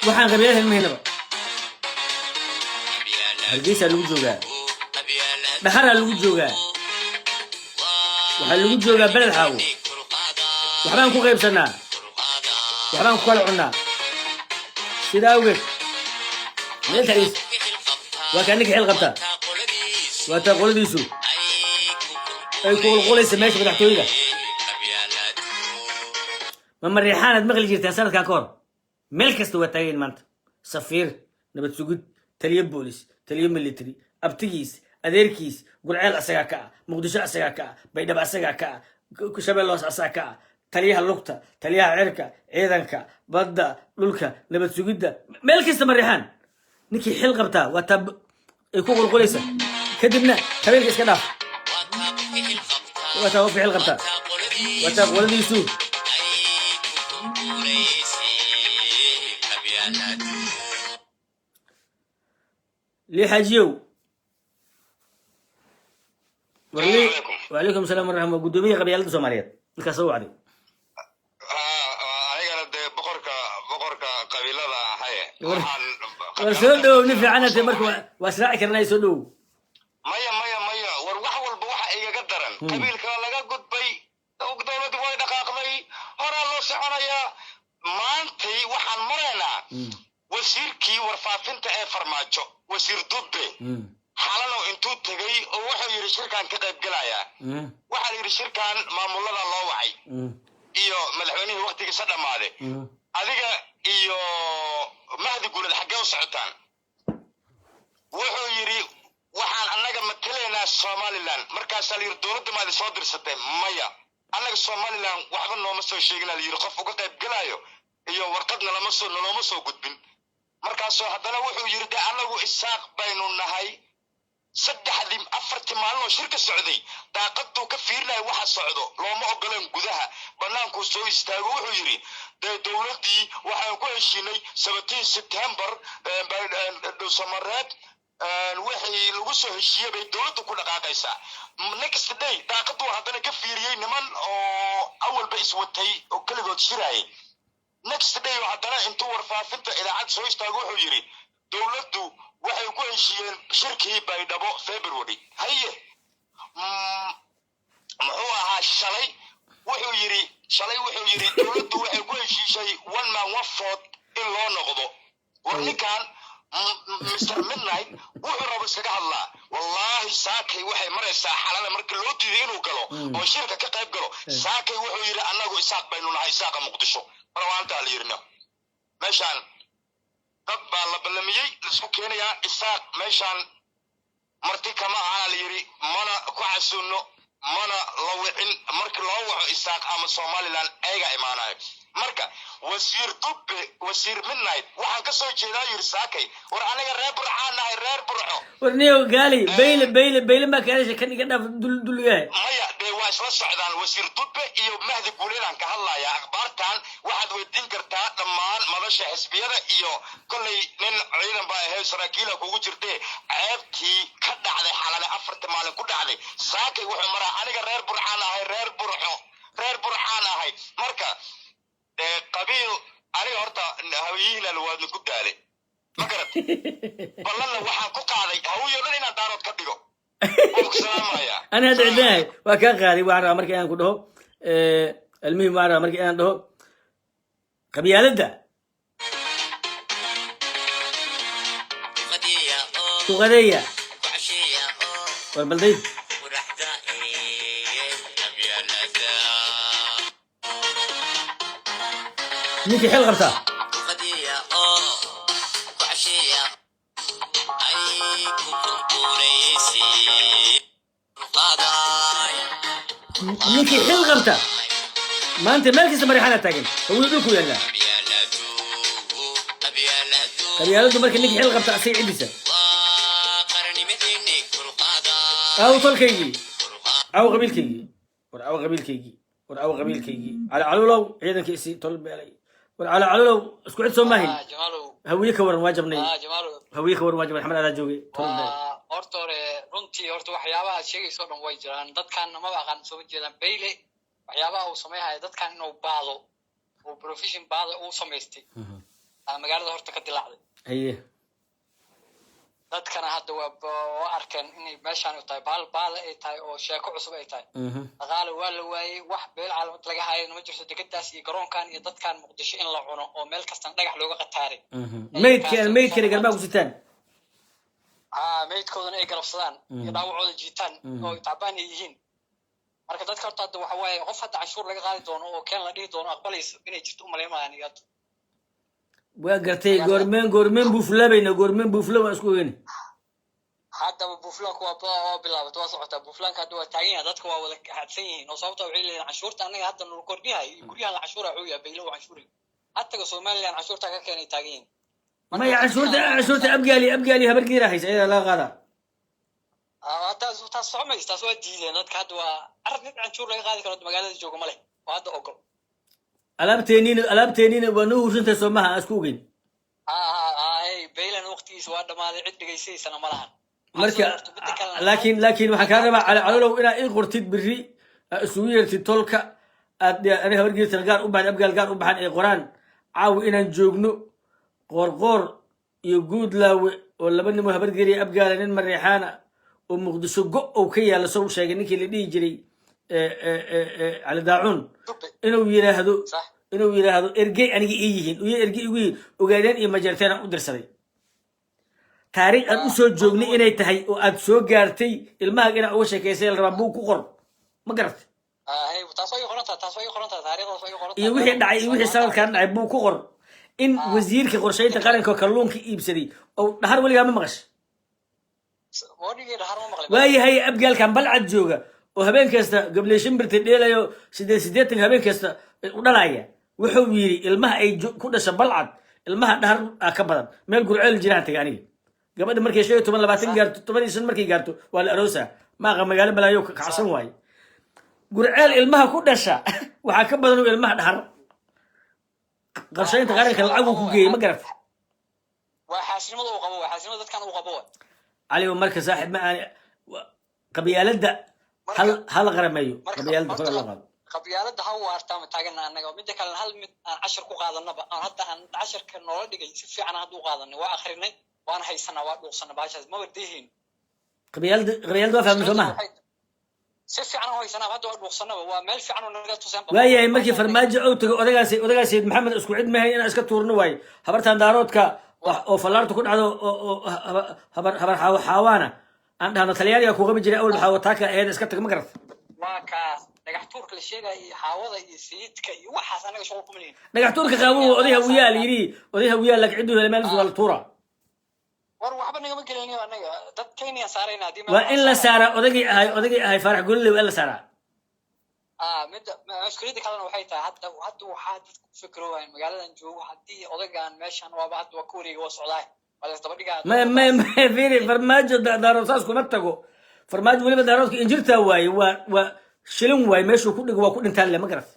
Waxaan qabyaalad mahaynaba. Hargeysaa lagu joogaa, Dhaxaraa lagu joogaa, waxaa lagu joogaa Beled Xaawo. Waxbaan ku qaybsanaa, waxbaan ku kala cunnaa. Sidaa awgeed meel tagis waa kaa ninka xil qabtaa, waa taa qoladiisu ay ku qulqulaysa meesha madaxtooyada. Ma Mareexaanaad maqli jirteen sanadkan ka hor? Meel kasta waa taagayn maanta: safiir, nabad sugid, taliyo boolis, taliyo military, abtigiis, adeerkiis. Gurceel asagaa ka ah, Muqdisho asagaa ka ah, Baydhabo asagaa ka ah, Shabeelloos asagaa ka ah, taliyaha lugta, taliyaha cirka, ciidanka badda, dhulka, nabad sugidda, meel kasta Mareexaan. Ninkii xil qabtaa waa taa ay ku qulqulaysa. Kadibna qabiilka iska dhaaf. Waa taa qofka xil qabtaa, waa taa qoladiisu. Lii xaajiyow, Warli, wacalaykum asalaam waraxma. Guddoomiyaha qabyaalada Soomaaliyeed ninkaas soo wacday. Anigana dee boqorka qabiilada ahaye. War soo dhowow, nin fiicanate. Marka waa israaci karnaa, soo dhowow. Maya, maya, maya. War wax walba waxa igaga daran, qabiilka laga gudbay, dowladdu way dhaqaaqday, horaa loo soconayaa. Maantay waxaan maraynaa wasiirkii warfaafinta ee Farmaajo, Wasiir Dubbe, Xalanow intuu tegey oo wuxuu yidhi shirkaan ka qayb gelayaa. Waxaa la yidhi shirkan maamulada loo wacay iyo madaxweynihii waktigiisa dhammaaday. Adiga iyo Mahdi Guuled xaggee u socotaan? Wuxuu yidhi waxaan annaga matalaynaa Somaliland. Markaasaa la yidhi dowladda maadi soo dirsatay? Maya, annaga Somaliland waxba nooma soo sheegina la yidhi, qof uga qayb gelaayo iyo warqadna lama soo nalooma soo gudbin. Markaasoo haddana wuxuu yidhi de annagu Isaaq baynu nahay. Saddexdii afartii maalin oo shirka socday daaqaduu ka fiirinaya waxa socdo, looma ogoleen gudaha, bannaankuu soo istaago. Wuxuu yidhi dee dowladdii waxaan ku heshiinay 17 September Dhuusamareeb, wixii lagu soo heshiiyey bay dowladdu ku dhaqaaqaysaa. Next day daaqaduu haddana ka fiiriyey niman oo awalba iswatay oo keligood shiraayay. Next day haddana intuu warfaafinta idaacad soo istaago wuxuu yidhi dowladdu waxay ku heshiiyeen shirkii Baydhabo February. Haye, muxuu ahaa shalay? Wuxuu yidhi shalay, wuxuu yidhi dowladdu waxay ku heshiishay one man one vote in loo noqdo. War ninkan Mr Midnight wuxuu rabo iskaga hadlaa. Wallaahi saakay waxay maraysaa Xalana marka loo diiday inuu galo oo shirka ka qayb galo, saakay wuxuu yidhi annagu Isaaq baynu nahay, Isaaqa Muqdisho. Marwaantaa la yidhina meeshaan dad baa la ballamiyey, laisku keenayaa. Isaaq meeshaan marti kama ahana la yidhi, mana ku casuuno, mana la wicin. Markii loo waco Isaaq ama Somaliland ayagaa imaanayo. Marka Wasiir Dubbe, Wasiir Midnight, waxaan ka soo jeedaa yidhi saakay, war aniga reer Burcaan nahay, reer Burco. Warniyow gaali, Bayle, Bayle, Bayle maa kaadasha kan iga dhaaf dul dulyahay. Maya, dee waa isla socdaan Wasiir Dubbe iyo Mahdi Guuleedaan ka hadlayaa. Akhbaartan waxaad weydiin kartaa dhammaan madasha xisbiyada iyo kolley nin ciidan baa ahayd, saraakiila kugu jirtee. Ceebtii ka dhacday Xalale afarta maalin ku dhacday, saakay wuxuu maraa aniga reer Burcaan ahay, reer Burco, reer Burcaan ahay. Marka dee qabiil aniga horta hawiyihiinana waadna ku daalay, ma garat? Ballanna waxaan ku qaaday hawiyo dhan inaan Daarood ka dhigo. Waan ku salaamayaa. Ani hadda cidinahay waa kaa qaaday. Waxaan rabaa marka inaan ku dhaho, almuhim, waxaan rabaa marka inaan dhaho qabyaaladda ku qadeeya. War balday, ninkii xil qabtaa ninkii xil qabta maanta meel kasta Marixana taagan, hawiyo dhulku yaallaa. Qabyaaladdu marka ninkii xil qabta asaga ciddiisa. Aw tolkaygii, aw qabiilkaygii, war aw qabiilkaygii, war aw qabiilkaygii. Cali Calulow ciidankiisii tol beelay. War Cali Calulow, isku cid soo maahin. Hawiye ka waran, waa jabnay. Hawiye ka waran, waa jabnay. Axmed adaa joogay, tol beelay. Horta hore runtii horta waxyaabaha aad sheegayso o dhan way jiraan. Dadkan maba aqaan, soo jeedaan Bayle waxyaabaha uu samayhayo, dadkan inuu baado uu profession baado uu samaystay aa magaalada horta ka dilaacday. Dadkana hadda waa arkeen inay meeshaan u tahay baal baada ay tahay oo sheeko cusub ay tahay. Dhaqaale waa la waayey, wax beel caalamad laga haayana ma jirto. Dekedaas iyo garoonkan iyo dadkan Muqdisho in la cuno oo meel kastan dhagax looga qataaray. Maydkana garbaa ku sitaan. Haa, maydkoodana ay galabsadaan iyo dhaawacooda jiitaan oo tacbaan ay yihiin. Marka dadka horta hadda waxa waaye qof hadda canshuur laga qaadi doono oo keen la dhihi doono aqbalayso inay jirto umalaymayaan iyo hadda. Waa gartay. Goormeen buuflabayna? Goormeen buufla waan isku ogeyna. Haddaba buuflaanku waa bilaabatay, waa socotaa. Buuflaanka hadda waa taagan yahay, dadka waa wada hadsan yihiin oo sababta waxay leeyihin canshuurta annaga hadda nulu kordhiyahay iyo guryahan la canshuura wuxuu yahay Bayle uu canshuuray hataga Somaliland canshuurta ka keenay taagan yihiin. Maya, canshuurta Abgaali Habargiira haysa, ayadaa laga qaadaa. Taas socomaysa, taas waa diideen dadka. Hadda waa arag mid canshuur laga qaadi karo magaalada jooga ma leh oo hadda ogol. Alaabteeniina waa noo hursantahay, soo maha? Aan isku ogeyn. Ha ha ha, hey, Baylan waqtigiisa waa dhamaaday, cid dhegaysanaysana ma lahan. Marka laakiin waxaan kaa rabaa, Cali Calolow, inaad ii qortid berri, aad isugu yeertid tolka, aad ani Habargeertan gaar u baxan, Abgaal gaar u baxan, ay qoraan caawi inaan joogno Qoorqoor iyo Guudlaawe oo laba nimo Habargeeriya Abgaala, nin Mareexaana oo Muqdisho go ou ka yaalla, sow sheegay ninkii la dhihi jiray Cali Daacuun, inuu yiraahdo ergey aniga ii yihiin iyo ergey igu yihiin Ogaadeen iyo Majeerteen aan u dirsaday. Taariikh aan usoo joognay inay tahay oo aad soo gaartay, ilmahaaga inaad uga sheekaysay la rabaa. Buug ku qor, ma garatay? Iyo wixii dhacay iyo wixii sanadkan dhacay buug ku qor, in wasiirka qorshaynta qaranka oo kalluunka iibsaday oo dhahar weligaa ma maqash. Waayahay, Abgaalkan Balcad jooga oo habeen kasta gabley shimbirta dheelayo, 88 habeen kasta u dhalaya, wuxuu yidhi ilmaha ay ku dhasha Balcad ilmaha dhahar ah ka badan. Meel Gurceel jiraan tagay aniga. Gabadha markay 15, 20 gaarto, 15 markay gaarto, waa la aroosaa. Maaqa magaalo balaayo kacsan waaye. Gurceel ilmaha ku dhasha waxaa ka badan oo ilmaha Dhahar. Qorshaynta qaranka lacag uu ku geeyey, ma garatay? Waa xaasinimada uu qabo, waa xaasinimada dadkan uu qabo. Cali, marka saaxiib ma aan qabyaaladda hal qarameeyo, qabyaaladda kor loo qaado. Qabyaaladda ha waartaa, ma taagana annaga. Midda kalena, hal mid aan cashar ku qaadanaba, aan hadda aan casharka noola dhigay si fiican hadda u qaadanay, waa akrinay, waana haysanaa, waa dhuuqsanaa, baashaas maba deehayn. Qabyaaladda waa fahmay, soo maha? Si fiican u haysanaa hadda, waa dhuuqsanaba, waa meel fiican oo naga tuseen. Waayahay, markii Farmaajo ou tago, odagaas Maxamed isku cid mahay inaan iska tuurno waaye. Habartan Daaroodka oo fallaarta ku dhacdo oo habar xaawo xaawaana aan dhahno Talyaaniga ku qabi jiray awal, xaawo taaka ahayd, iska tag, ma garat? Waa kaas dhagax tuurka la sheegaya iyo xaawada iyo sayidka iyo waxaas anaga shuqul kuma lihin. Dhagax tuurka qaawan waa oday Hawiyaal yidhi, oday Hawiyaal, laakiin cidduu helay meel waa la tuura. War waxba nagama gelinayo anaga, dad Kenya saarayna haddii. Waa in la saaraa odaygii ahay Faarax Gololey, waa in la saaraa. Midda mashkuuliyadda kalena waxay tahay, hadda waxaa dadku ku fikirooyaan magaaladan joogo, haddii odaygan meeshan waaba hadda waa ka wareega, waa socdaa, waa la isdaba dhigaa. Ma fiiri, Farmaajo Daarood saas kuma tago. Farmaajo weliba Daaroodka injirtaa waaye, waa shilin waaye, meeshuu ku dhigo waa ku dhintaan le, ma garat?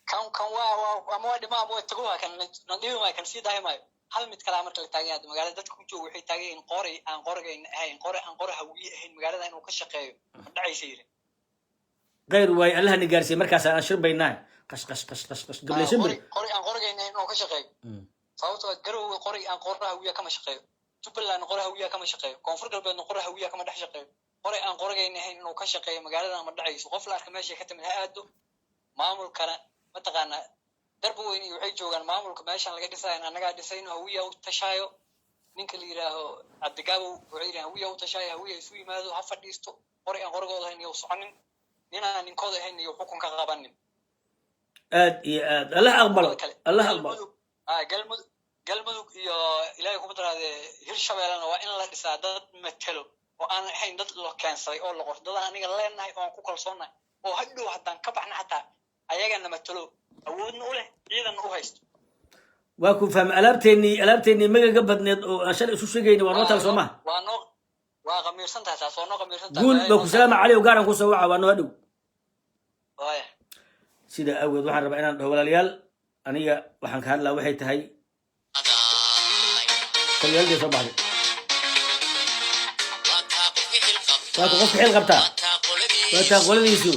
Kan waa ama waa dhima ama waa tago, waa kan na dhibi maayo, kan sii daahi maayo. Hal mid kalaa marka la taagan yahay magaalada dadka ku jooga, waxay taagan yihiin qoray aan qorigayna ahayn, qoray aan qori Hawiye ahayn magaalada inuu ka shaqeeyo ma dhacaysa yiri. Kayr waaye, Allahna gaarsiiye markaas aan shirbaynaa, qash qash qash qash qash gabley shimbir. Qori aan qorigayna ahayn inuu ka shaqeeyo, sababtoo ah Garowe qori aan qora Hawiya kama shaqeeyo, Jubbaland qori Hawiya kama shaqeeyo, Koonfur Galbeedna qori Hawiya kama dhex shaqeeyo. Qori aan qorigayna ahayn inuu ka shaqeeyo magaalada ma dhacayso. Qof la arka meeshay ka timid ha aado. Maamulkana mataqaanaa Darba Weyn iyo waxay joogaan maamulka meeshan laga dhisayo, annagaa dhisayno, Hawiya u tashaayo. Ninka la yidhaaho Cabdigaabow wuxuu yidhi Hawiya u tashaayo, Hawiya isu yimaado, ha fadhiisto. Qori aan qorigooda ahayn iyo soconin, ninaan ninkooda ahayn iyo xukun ka qabanin. Aad iyo aad, Allah aqbalo, Allah aqbalo. Galmudug iyo Ilaahay kuma daraade Hirshabeellena waa in la dhisaa dad matelo oo aan ahayn dad la keensaday oo la qorto, dad aan aniga leenahay oo aan ku kalsoonnahay, oo hadhow haddaan ka baxna xataa ayagana matelo, awoodna u leh, ciidanna u haysto. Waa ku fahmay. Alaabteennii magaga badneed oo aan shalay isu sheegayna waa noo taal, soo maha? Waa noo, waa qamiirsan tahay taas, waa noo qamiirsan tahay. Guul baa ku salaama, Cali o gaaran kusoo waca, waa noo hadhow. Waaya. Sida awgeed waxaan rabaa inaan dhaho, walaalayaal, aniga waxaan ka hadlaa waxay tahay qabyaaladii soo baxday. Waa ku qofka xil qabtaa, waa taa qoladiisu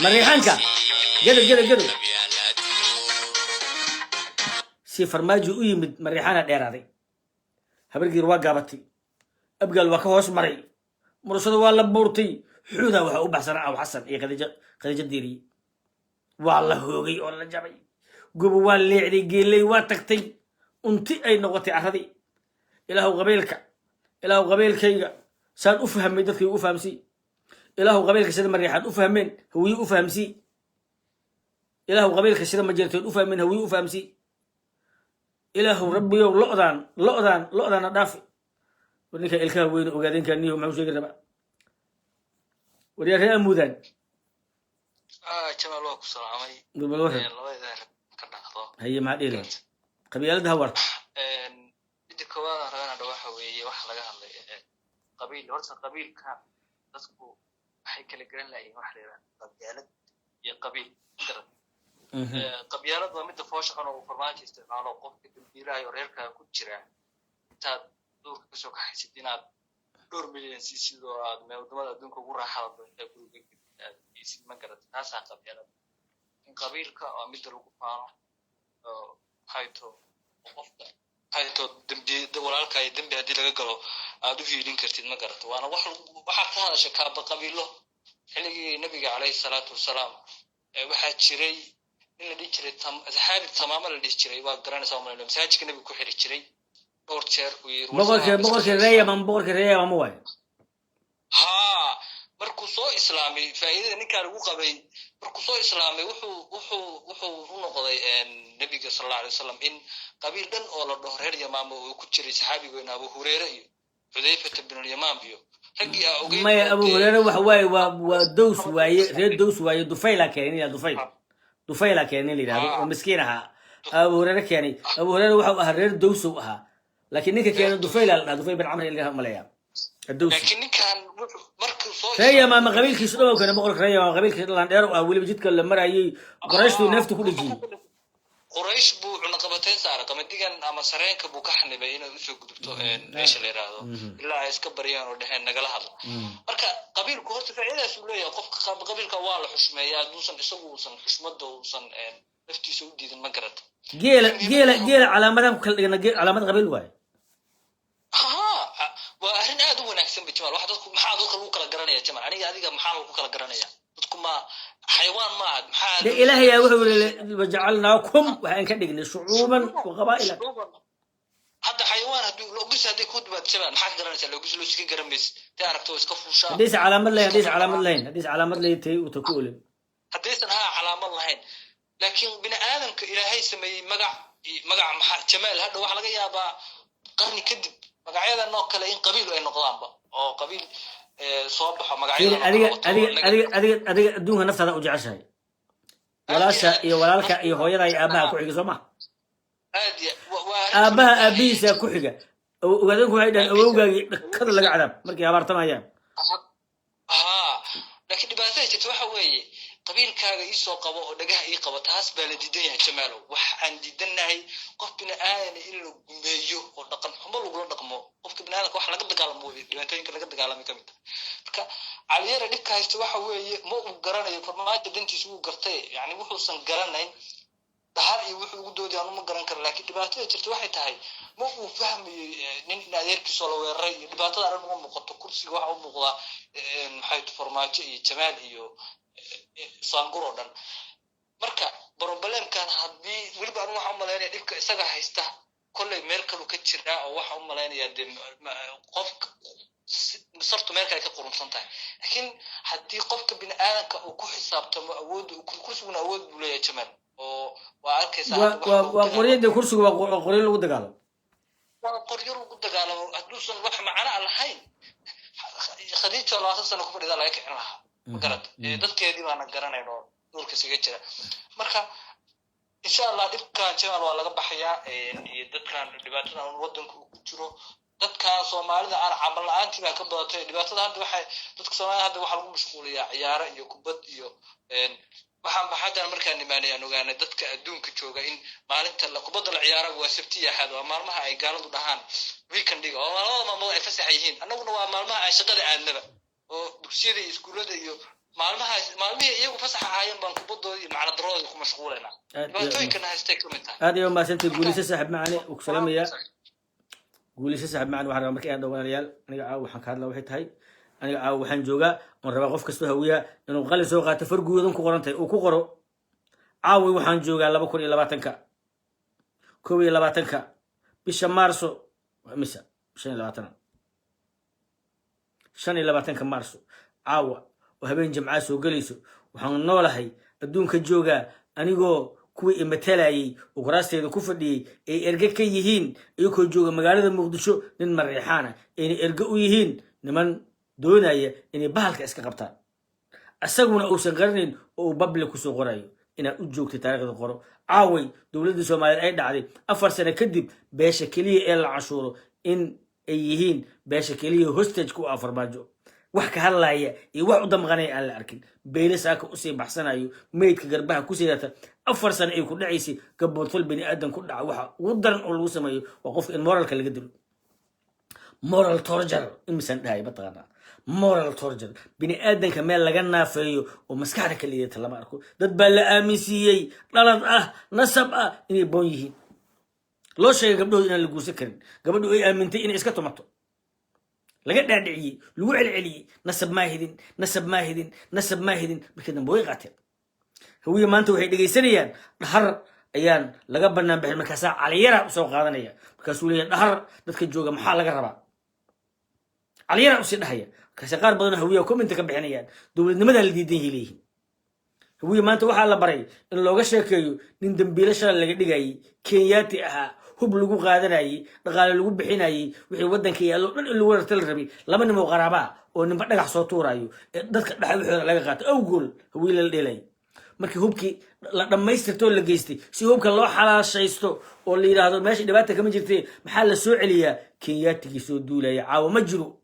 Mariixaanka gado gado gado. Si Farmaajo u yimid, Mariixaana dheeraaday, Habargiir waa gaabatay, Abgaal waa ka hoos maray, Mursado waa la buurtay, Xuudaa waxaa u baxsanaa Aw Xasan iyo Khadiijo, Khadiijo Diiriye waa la hoogay oo la jabay, Gobo waa leecday, Geeley waa tagtay, unti ay noqotay carradii. Ilaahu qabiilka, Ilaahu qabiilkayga saan u fahmay dadkay u fahamsii. Ilaahu qabiilka sida Mariixaad u fahmeen Hawiye u fahamsii. Ilaahu qabiilka sida Majeerteed u fahmeen Hawiye u fahamsii. Ilaahu Rabbiyow, lo'daan lo'daan lo'daana dhaafi. War ninka ilkaha weyne ogaadeenka niyo maxuu sheegi rabaa? Waryaa ree Amuudaan. Jamaal, waa ku salaamay. Bal waran. Labada ka dhacdo. Haye, maxaa dhihi lahayd? Qabyaaladda ha warto. Midda koowaad aan rabana dha waxa weeye, waxa laga hadlay qabiil. Horta qabiilka dadku waxay kala garan lahayiin waxa la yidhahda qabyaalad iyo qabiil, garan. Qabyaalad waa midda foosha xun oo uu Farmaajo isticmaalo, qofka dambiilaha oo reerkaa ku jira intaad Duurka kasoo kaxaysid inaad dhowr milyan siisid oo aad meel wadamada adduunka ugu raaxada badan intaa guriga aad geysid, ma garata? Taasaa qabyaalada. In qabiilka waa midda lagu faano oo maxay to qofka, maxay to, dembi walaalka iyo dembi haddii laga galo aad u hiilin kartid, ma garata? Waana wax waxaad ka hadasha kaaba qabiilo. Xilligii Nabiga calayhi salaatu wasalaam waxaa jiray nin la dhihi jiray saxaabi Tamaama la dhihi jiray, waa garanaysaa umalayna, masaajidka Nabiga ku xiri jiray dhowr jeer uu yiri Boqorkii reer Yaman, boqorkii reer Yaman ma waayo? Haa, markuu soo islaamay, faa'iidada ninkaa lagu qabay, markuu soo islaamay wuxuu u noqday Nabiga sal Allahu alay wasalam in qabiil dhan oo la dhaho reer Yamaama uu ku jiray saxaabigoyna Abu Hureyre iyo Xudayfata binulyamaan iyo raggii aa ogeyn. Maya, Abu Hureyre waxa waaye waa Dows waaye, reer Dows waaye. Dufayla keenay ila Dufayl, Dufayla keenay la yidhahdo oo miskiin ahaa Abu Hureyre keenay. Abu Hureyre waxau ahaa reer Dowsow ahaa, laakiin ninka keenay Dufayla la dhaha, Dufayl bin Camr ilaha maleeya Dowsi. Laakiin ninkan wuxuu markuu soo Reer Yamaama qabiilkiisu dhan oo keenay, boqorka reer Yamaama qabiilkiisa dhan dheer ah, weliba jidka la marayay Qorayshtu neeftu ku dhejiyey. Quraysh buu cunaqabateyn saaray, qamadigan ama sareenka buu ka xanibay inay usoo gudubto meesha la yidhaahdo ilaa ay iska baryaan oo dheheen nagala hadla. Marka qabiilku horta faa'iidadaas uu leeyahay. Qofka qabiilka waa la xushmeeyaa hadduusan isagu uusan xushmada uusan naftiisa u diidin, ma garata? Geela calaamadahan ku kala dhigna, calaamad qabiil waaye. Ha, waa arrin aad u wanaagsan ba, Jamal. Wax dadku, maxaa dadka lagu kala garanaya, Jamal? Aniga, adiga, maxaa lagu kala garanaya? Dadku ma xayawaan maaha, maxaa? De Ilaahay yaa wuxuu yiri: "Wajacalnaakum," waxaan ka dhignay "shucuuban wa qabaa'ila." Hadda xayawaan hadduu logis hadday ku dhibaat, Jamal, maxaa ka garanaysaa? Logis loo iska garan maysid, tay aragto iska fuushaa. Haddaysa calaamad lahayn, haddaysa calaamad lahayn tay uta ku olin. Haddaysan haa calaamad lahayn, laakiin bini aadamka Ilaahay sameeyey magac magac maxaa, Jamaal, hadha waxaa laga yaabaa qarni kadib magacyadan oo kale in qabiil ay noqdaanba oo qabiil soo baxo Fiiri, magacyadan oo adiga kale wato. Adiga adiga adiga adiga adduunka naftaada u jeceshahay, walaasha iyo walaalka iyo hooyada iyo aabaha ku xiga, soo ma? Aad iyo waa arrin Aabaha aabihiisa ku xiga. Ogaadeenku waxay dhaheen awowgaagii dhakada laga cadaab markay habaartamayaan. Haa, laakiin dhibaatada jirta waxa weeye qabiilkaaga iisoo qabo oo dhagaha ii qabo, taas baa la diidan yahay, Jamaalow. Wax aan diidannahay qof bini aadana in la gumeeyo oo dhaqan xumo lagula dhaqmo. Qofka bini aadamka wax laga dagaalamo wey, dhibaatooyinka laga dagaalamay ka mid tahay. Marka Caliyara dhibka haysta waxa weeye ma uu garanayo. Farmaajo dantiisa wuu gartay, yani wuxuusan garanayn dhahar iyo wuxuu ugu doodaya anu ma garan karo. Laakiin dhibaatada jirta waxay tahay ma uu fahmayo nin in adeerkiisoo la weeraray iyo dhibaatada dhan uma muuqato. Kursiga waxa u muuqdaa maxay Farmaajo iyo Jamaal iyo Saangur oo dhan. Marka problemkan haddii weliba anu waxaan umalaynaya dhibka isaga haysta kolley meel kalu ka jiraa, oo waxaan umalaynaya dee qofka sartu meel kale ka qurunsan tahay. Laakiin haddii qofka bini aadanka uu ku xisaabtamo awoodda kursiguna awood buu leeyahay, Jamaal, oo waa arkaysaa waa hadda waxa waa lagu waa dagaalamo. Qoryada kursigu waa qoryo lagu dagaalamo. Waa qoryo lagu dagaalamo. Hadduusan wax macno a lahayn, Khadiija 20 sano ku fadhida laga kicin lahaa, ma garat? Dadkeedii baana garanayn oo dhulka isaga jira. Marka insha Allah dhibkan, Jamaal, waa laga baxayaa iyo dadkan dhibaatadan waddanka uu ku jiro. Dadkan Soomaalida aan camal la-aantii baa ka badatay dhibaatada. Hadda waxay dadka Soomaalida hadda waxaa lagu mashquuliyaa ciyaaro iyo kubad iyo waxaan baxadan. Markaan imaanay aan ogaanay dadka adduunka jooga in maalinta kubadda la ciyaara waa Sabti iyo Axad, waa maalmaha ay gaaladu dhahaan weekendiga, oo labada maalmood ay fasax yihiin. Annaguna waa maalmaha aan shaqada aadnaba oo dugsiyada iyo iskuullada iyo maalmahaas, maalmihii iyagu fasax ahaayeen baan kubadooda iyo macnadarooda ku mashquulaynaa. Dhibaatooyinkana haystay ka mid tahay. Aad iyo mahadsantay. Guulayso, saaxib macane, uu ku salaamayaa. Guulayso, saaxib macane. Waxaan rabaa marka inaan dhaho, walaalayaal, aniga caawa waxaan ka hadlaa waxay tahay aniga caawa waxaan joogaa oon rabaa qof kastoo Hawiyaa inuu qalin soo qaato, farguudan ku qoran tahay uu ku qoro. Caawi waxaan joogaa 2020-ka, 21-ka bisha Maarso, waa misa 25, 25-ka Maarso, caawa oo habeen Jamcaa soo gelayso. Waxaan noolahay adduunka joogaa anigoo kuwii imatalayay oo kuraasteeda ku fadhiyey ay erge ka yihiin, iyagoo jooga magaalada Muqdisho, nin Mariixaana ayna erge u yihiin niman doonaya inay bahalka iska qabtaan, isaguna uusan qaranayn oo uu public kusoo qorayo. Inaad u joogtay taariikhda qoro. Caaway dowladda Soomaaliyeed ay dhacday 4 sano kadib, beesha keliya ee la cashuuro in ay yihiin beesha keliya hostage ku ah Farmaajo, wax ka hadlaya iyo wax u damqanaya aan la arkin. Beyle saaka usii baxsanayo meydka garbaha kusii data 4 sano ay ku dhacaysay. Gaboodfal bini aadan ku dhaca waxa ugu daran oo lagu sameeyo waa qofka in moralka laga dilo. Moral torture imisaan dhahay mataqaanaa? Moral torture, bini aadanka meel laga naafeeyo oo maskaxda ka liidata lama arko. Dad baa la aaminsiiyey dhalad ah, nasab ah, inay boon yihiin. Loo sheegay gabdhahooda inaan la guursan karin. Gabadhu ay aamintay inay iska tumato, laga dhaadhiciyey, lagu celceliyey, nasab maa hidin, nasab maa hidin, nasab maa hidin. Markii dambe way qaateen. Hawiye maanta waxay dhegaysanayaan dhahar ayaan laga banaan bixin. Markaasaa Caliyara usoo qaadanaya, markaasuu leeyahay, "Dhahar dadka jooga maxaa laga rabaa?" Caliyara usii dhahaya. Markaase qaar badanoo Hawiyaha comment ka bixinayaan, dowladnimadaa la diidan yahay leeyihiin. Hawiye maanta waxaa la baray in looga sheekeeyo nin dambiilo shalay laga dhigayay, Kenyaati ahaa, hub lagu qaadanayey, dhaqaale lagu bixinayey, wixii waddanka yaallo dhan in lagu rarta la rabay. Laba nin oo qaraaba ah oo ninba dhagax soo tuurayo ee dadka dhexa waxooda laga qaato awgool Hawiye lala dheelayay. Markii hubkii la dhammaystirtoo la geystay, si hubka loo xalaashaysto oo la yidhaahdo meesha dhibaata kama jirte, maxaa la soo celiyaa? Kenyaatigii soo duulaya caawa ma jiro,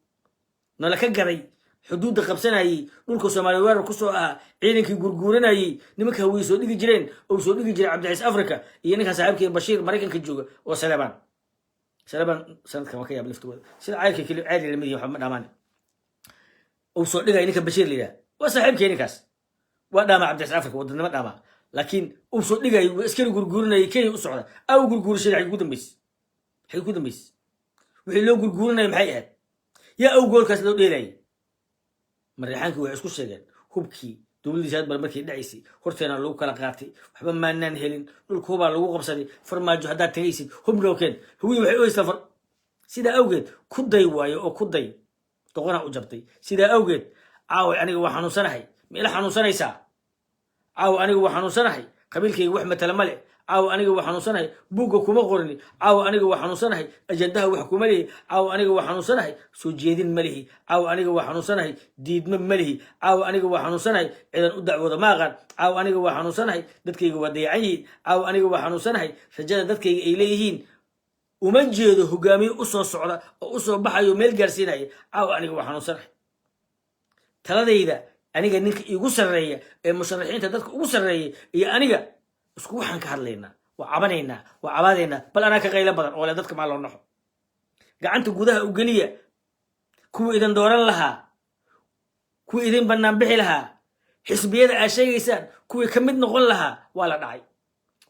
nala ka gaday, xuduudda qabsanayey, dhulka Soomaaliya weerar kusoo ahaa, ciidankii gurguuranayey, nimanka Hawiye soo dhigi jireen oo soo dhigi jiray Cabdiciis Africa iyo ninkan saaxiibkii Bashiir Maraykanka jooga oo Saleebaan. Saleebaan sanadkan waa ka yaab laftooda, sida cayrka keli cayr lamid yihin, waxba ma dhamaan. Uu soo dhigaya ninka Bashiir la yidhaha, waa saaxiibkii ninkaas, waa dhaamaa Cabdiciis Africa, wadanimo dhaamaa, laakiin uu soo dhigayay, waa askari gurguuranayay Kenya u socda. Aw gurguurashada xagee ku dambayse? Xagee ku dambayse? Wixii loo gurguuranaya maxay ahayd? Yaa aw goolkaas loo dheelayay? Mareexaankii waxay isku sheegeen hubkii dowladdii Saad Bar markay dhacaysay horteena lagu kala qaatay, waxba maanaan helin, dhulka hubaa lagu qabsaday. Farmaajo haddaad tagaysid, hub noo keen. Hawiye waxay u haystaan far. Sidaa awgeed ku day waayo oo ku day doqonaa u jabtay. Sidaa awgeed caaway aniga waa xanuunsanahay. Ma ila xanuunsanaysaa? Caawa aniga waa xanuunsanahay. Qabiilkayga wax matala ma leh. Caawa aniga waa xanuunsanahay. Buugga kuma qorini. Caawa aniga waa xanuunsanahay. Ajandaha wax kuma lihi. Caawa aniga waa xanuunsanahay. Soo jeedin ma lihi. Caawa aniga waa xanuunsanahay. Diidmo ma lihi. Caawa aniga waa xanuunsanahay. Ciidan u dacwooda ma aqaan. Caawa aniga waa xanuunsanahay. Dadkayga waa dayacan yihiin. Caawa aniga waa xanuunsanahay. Rajada dadkayga ay leeyihiin uma jeedo, hogaamiye usoo socda oo usoo baxayo meel gaarsiinaya. Caawa aniga waa xanuunsanahay. Taladayda aniga ninka igu sarreeya ee musharaxiinta dadka ugu sarreeya iyo aniga isku waxaan ka hadlaynaa, waa cabanaynaa, waa cabaadaynaa, bal anaa ka qaylo badan oo le dadka maa loo naxo. Gacanta gudaha u geliya kuwa idin dooran lahaa, kuwa idin bannaan bixi lahaa, xisbiyada aad sheegaysaan kuwii ka mid noqon lahaa. Waa la dhacay,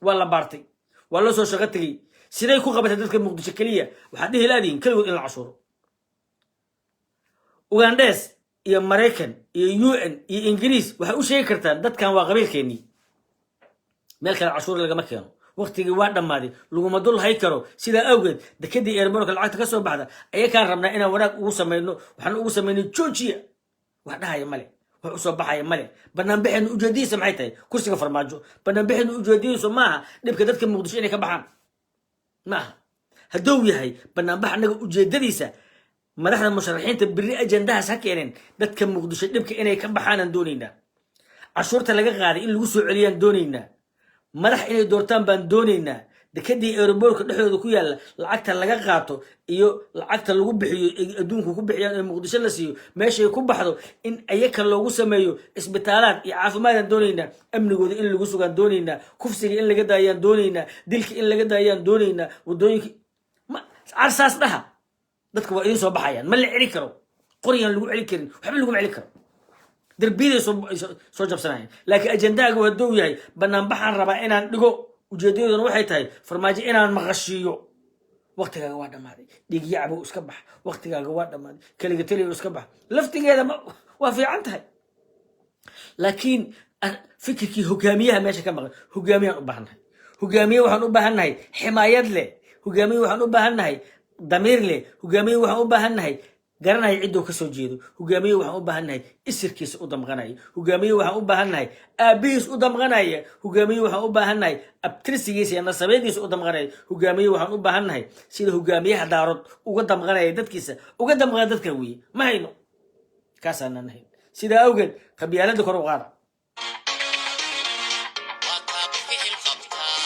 waa la baartay, waa loo soo shaqo tegey. Siday ku qabatay dadka Muqdisho keliya? Waxaad dhihi laadihin keligood in la cashuuro. Ugandhes iyo Maraykan iyo UN iyo Ingiriis waxay u sheegi kartaan dadkan waa qabiilkeennii, meel kale cashuur lagama keeno. Waktigii waa dhammaaday, laguma dul hay karo. Sidaa awgeed dekadii airportka lacagta ka soo baxda ayakaan rabnaa inaan wanaag ugu samayno, waxaan ugu samaynay Georgia. Wax dhahaya male, wax usoo baxaya male. Banaanbaxeenu ujeedadiisa maxay tahay? Kursiga Farmaajo. Banaanbaxeenu ujeedadiisu maaha dhibka dadka Muqdisho inay ka baxaan, maaha. Hadduu yahay banaanbax annaga ujeedadiisa, madaxda musharaxiinta berri ajandahaas ha keeneen. Dadka Muqdisho dhibka inay ka baxaanaan doonaynaa, cashuurta laga qaaday in lagu soo celiyaan doonaynaa, madax inay doortaan baan doonaynaa. Dekadii airportka dhexdooda ku yaalla lacagta laga qaato iyo lacagta lagu bixiyo ay adduunku ku bixiyaan ee Muqdisho la siiyo, meeshay ku baxdo in ayaka loogu sameeyo isbitaalaad iyo caafimaadaan doonaynaa, amnigooda in lagu sugaan doonaynaa, kufsiga in laga daayaan doonaynaa, dilka in laga daayaan doonaynaa, wadooyinka ma carsaas dhaha. Dadka waa idiin soo baxayaan, ma la celi karo. Qoryaan lagu celi karin, waxba laguma celi karo, darbiyaday soo jabsanayaan. Laakiin ajandaagu hadduu yahay banaanbaxaan rabaa inaan dhigo, ujeedaduna waxay tahay Farmaajo inaan maqashiiyo, waktigaaga waa dhammaaday, dhiigyacbow iska bax, waktigaaga waa dhammaaday, keliga teliyo iska bax, laftigeeda waa fiican tahay. Laakiin fikirkii hogaamiyaha meesha ka maqan. Hogaamiyaan u baahannahay. Hogaamiye waxaan u baahannahay ximaayad leh. Hogaamiye waxaan u baahannahay damiir leh. Hogaamiye waxaan u baahannahay garanaya cidduu ka soo jeedo. Hogaamiye waxaan u baahannahay isirkiisa u damqanaya. Hogaamiye waxaan u baahannahay aabihiis u damqanaya. Hogaamiye waxaan u baahannahay abtirsigiisa iyo nasabeediisa u damqanaya. Hogaamiye waxaan u baahannahay sida hogaamiyaha Daarood uga damqanaya dadkiisa, uga damqanaya dadka weeye. Ma hayno, kaasaanaan hayn. Sidaa awgeed qabyaaladda kor u qaada. Waa taa ficil qabtaa,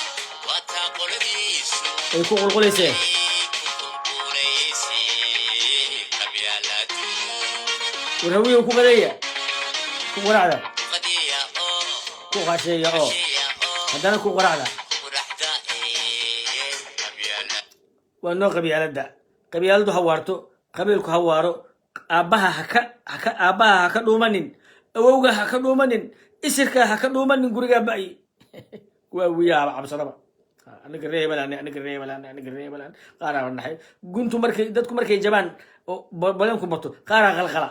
waa taa qoladiisu ay ku qulqulayseen ku qulqulaysay qabyaaladu. War Hawiyow, ku qadeeya, ku quracda, qadiya oo ku qasheeya oo qasheeya oo haddana ku quracda. Quraxda ee qabyaalad. Waa noo qabyaaladda. Qabyaaladdu ha waarto. Qabiilku ha waaro. Aabbaha haka haka aabbaha ha ka dhuumanin, awowga ha ka dhuumanin, isirka ha ka dhuumanin. Gurigaa ba'y waa wiyaaba cabsadaba. Aniga reebalaan, aniga reebalaan, aniga reebalaan. Qaaraa naxay guntu markay dadku markay jabaan oo badanku bato, qaaraa qalqala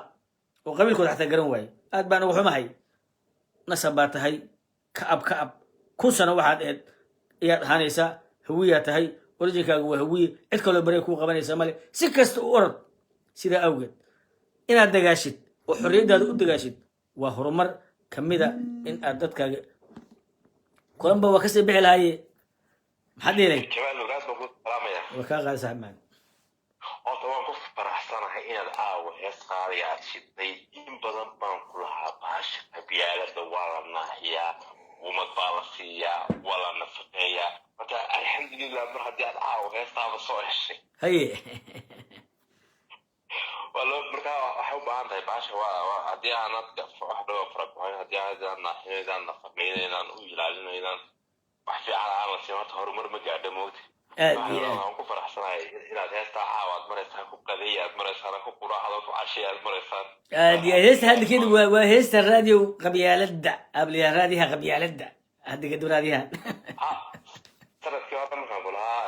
oo qabiilkooda xataa garan waaye. Aad baan uga xumahay. Nasab baa tahay, ka-ab ka-ab 1000 sano waxaad aheyd ayaad ahaanaysaa. Hawiyaa tahay, originkaaga waa Hawiye. Cid kaloo bare kuu qabanaysa male, si kasta u orod. Sidaa awgeed inaad dagaashid oo xorriyaddaada u dagaashid waa horumar kamida in aad dadkaaga kulanba waa kasii bixi lahaye. Maxaad dhihi lahayd? Jamaal Nuur, aad baan ku salaamaya. Waa kaa qaadi, saaxib maan. Horta waan ku faraxsanahay inaad caawa hees qaadaya aad shidday. In badan baan ku lahaa baasha qabyaalada waa la naaxiyaa, umad baa la siiyaa, waa la nafaqeeyaa. Marka alxamdulilah, mar haddii aad caawa heestaaba soo heshay. Haye. Waa loo markaa waxay u baahan tahay baasha waa haddii aanad wax dhago fara, haddii aanad naaxino, inaan nafaqeyno, inaan u ilaalino, inaan wax fiican aan la siin, horta horumar ma gaadho, moogta. Aad iyo aad. Waan ku faraxsanahay inaad heestaa caawa aad maraysaan, ku qadeey aad maraysaan, ku quraacdo, ku cashay aad maraysaan. Aad iyo aad. Heesta hadda kadib waa heesta raadiyow qabyaaladda abliya, raadiyaha qabyaaladda hadda kadib raadiyaha. Ha, sanadkii hore markaan kulahaa,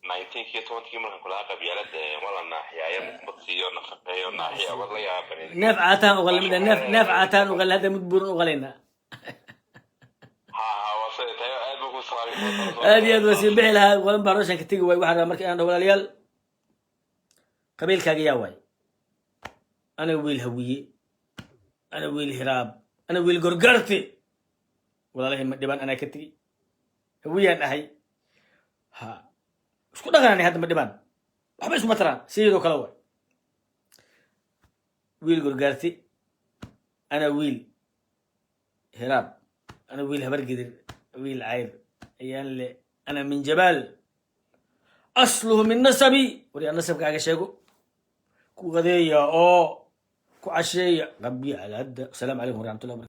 19-kii, 20-kii markaan kulahaa qabyaalada waa la naaxiyaayo, mad siiyo, nafaqeeyo, naaxiya, waad la yaabaneen. Neef caataan uqalamida, neef neef caataan uqal, hadda mid buuran uqalayna. Ha ha, waa sida tahay. Aad baan ku salaamay. Aad iyo aad. Waa sii bixi lahaa, walan baa rooshan ka tegi waay. Waxaan rabaa marka inaan dhaho, walaalayaal, qabiilkaaga yaa waay? Ana wiil Hawiye, ana wiil Hiraab, ana wiil Gorgarti. Walaalahay ma dhibaan, anaa ka tegi. Hawiyaan ahay, ha isku dhaqananay. Hadda ma dhibaan, waxba isuma taraan, sidoo kale waay. Wiil Gorgaarti, ana wiil Hiraab, ana wiil Habargidir, wiil Cayr ayaan le, ana min Jabaal asluhu min nasabi. Waryaa, nasabkaaga sheego, ku qadeeya oo ku casheeya qabyaaladda. Asalaamu calaykum waraxmatullahi wabarakatu.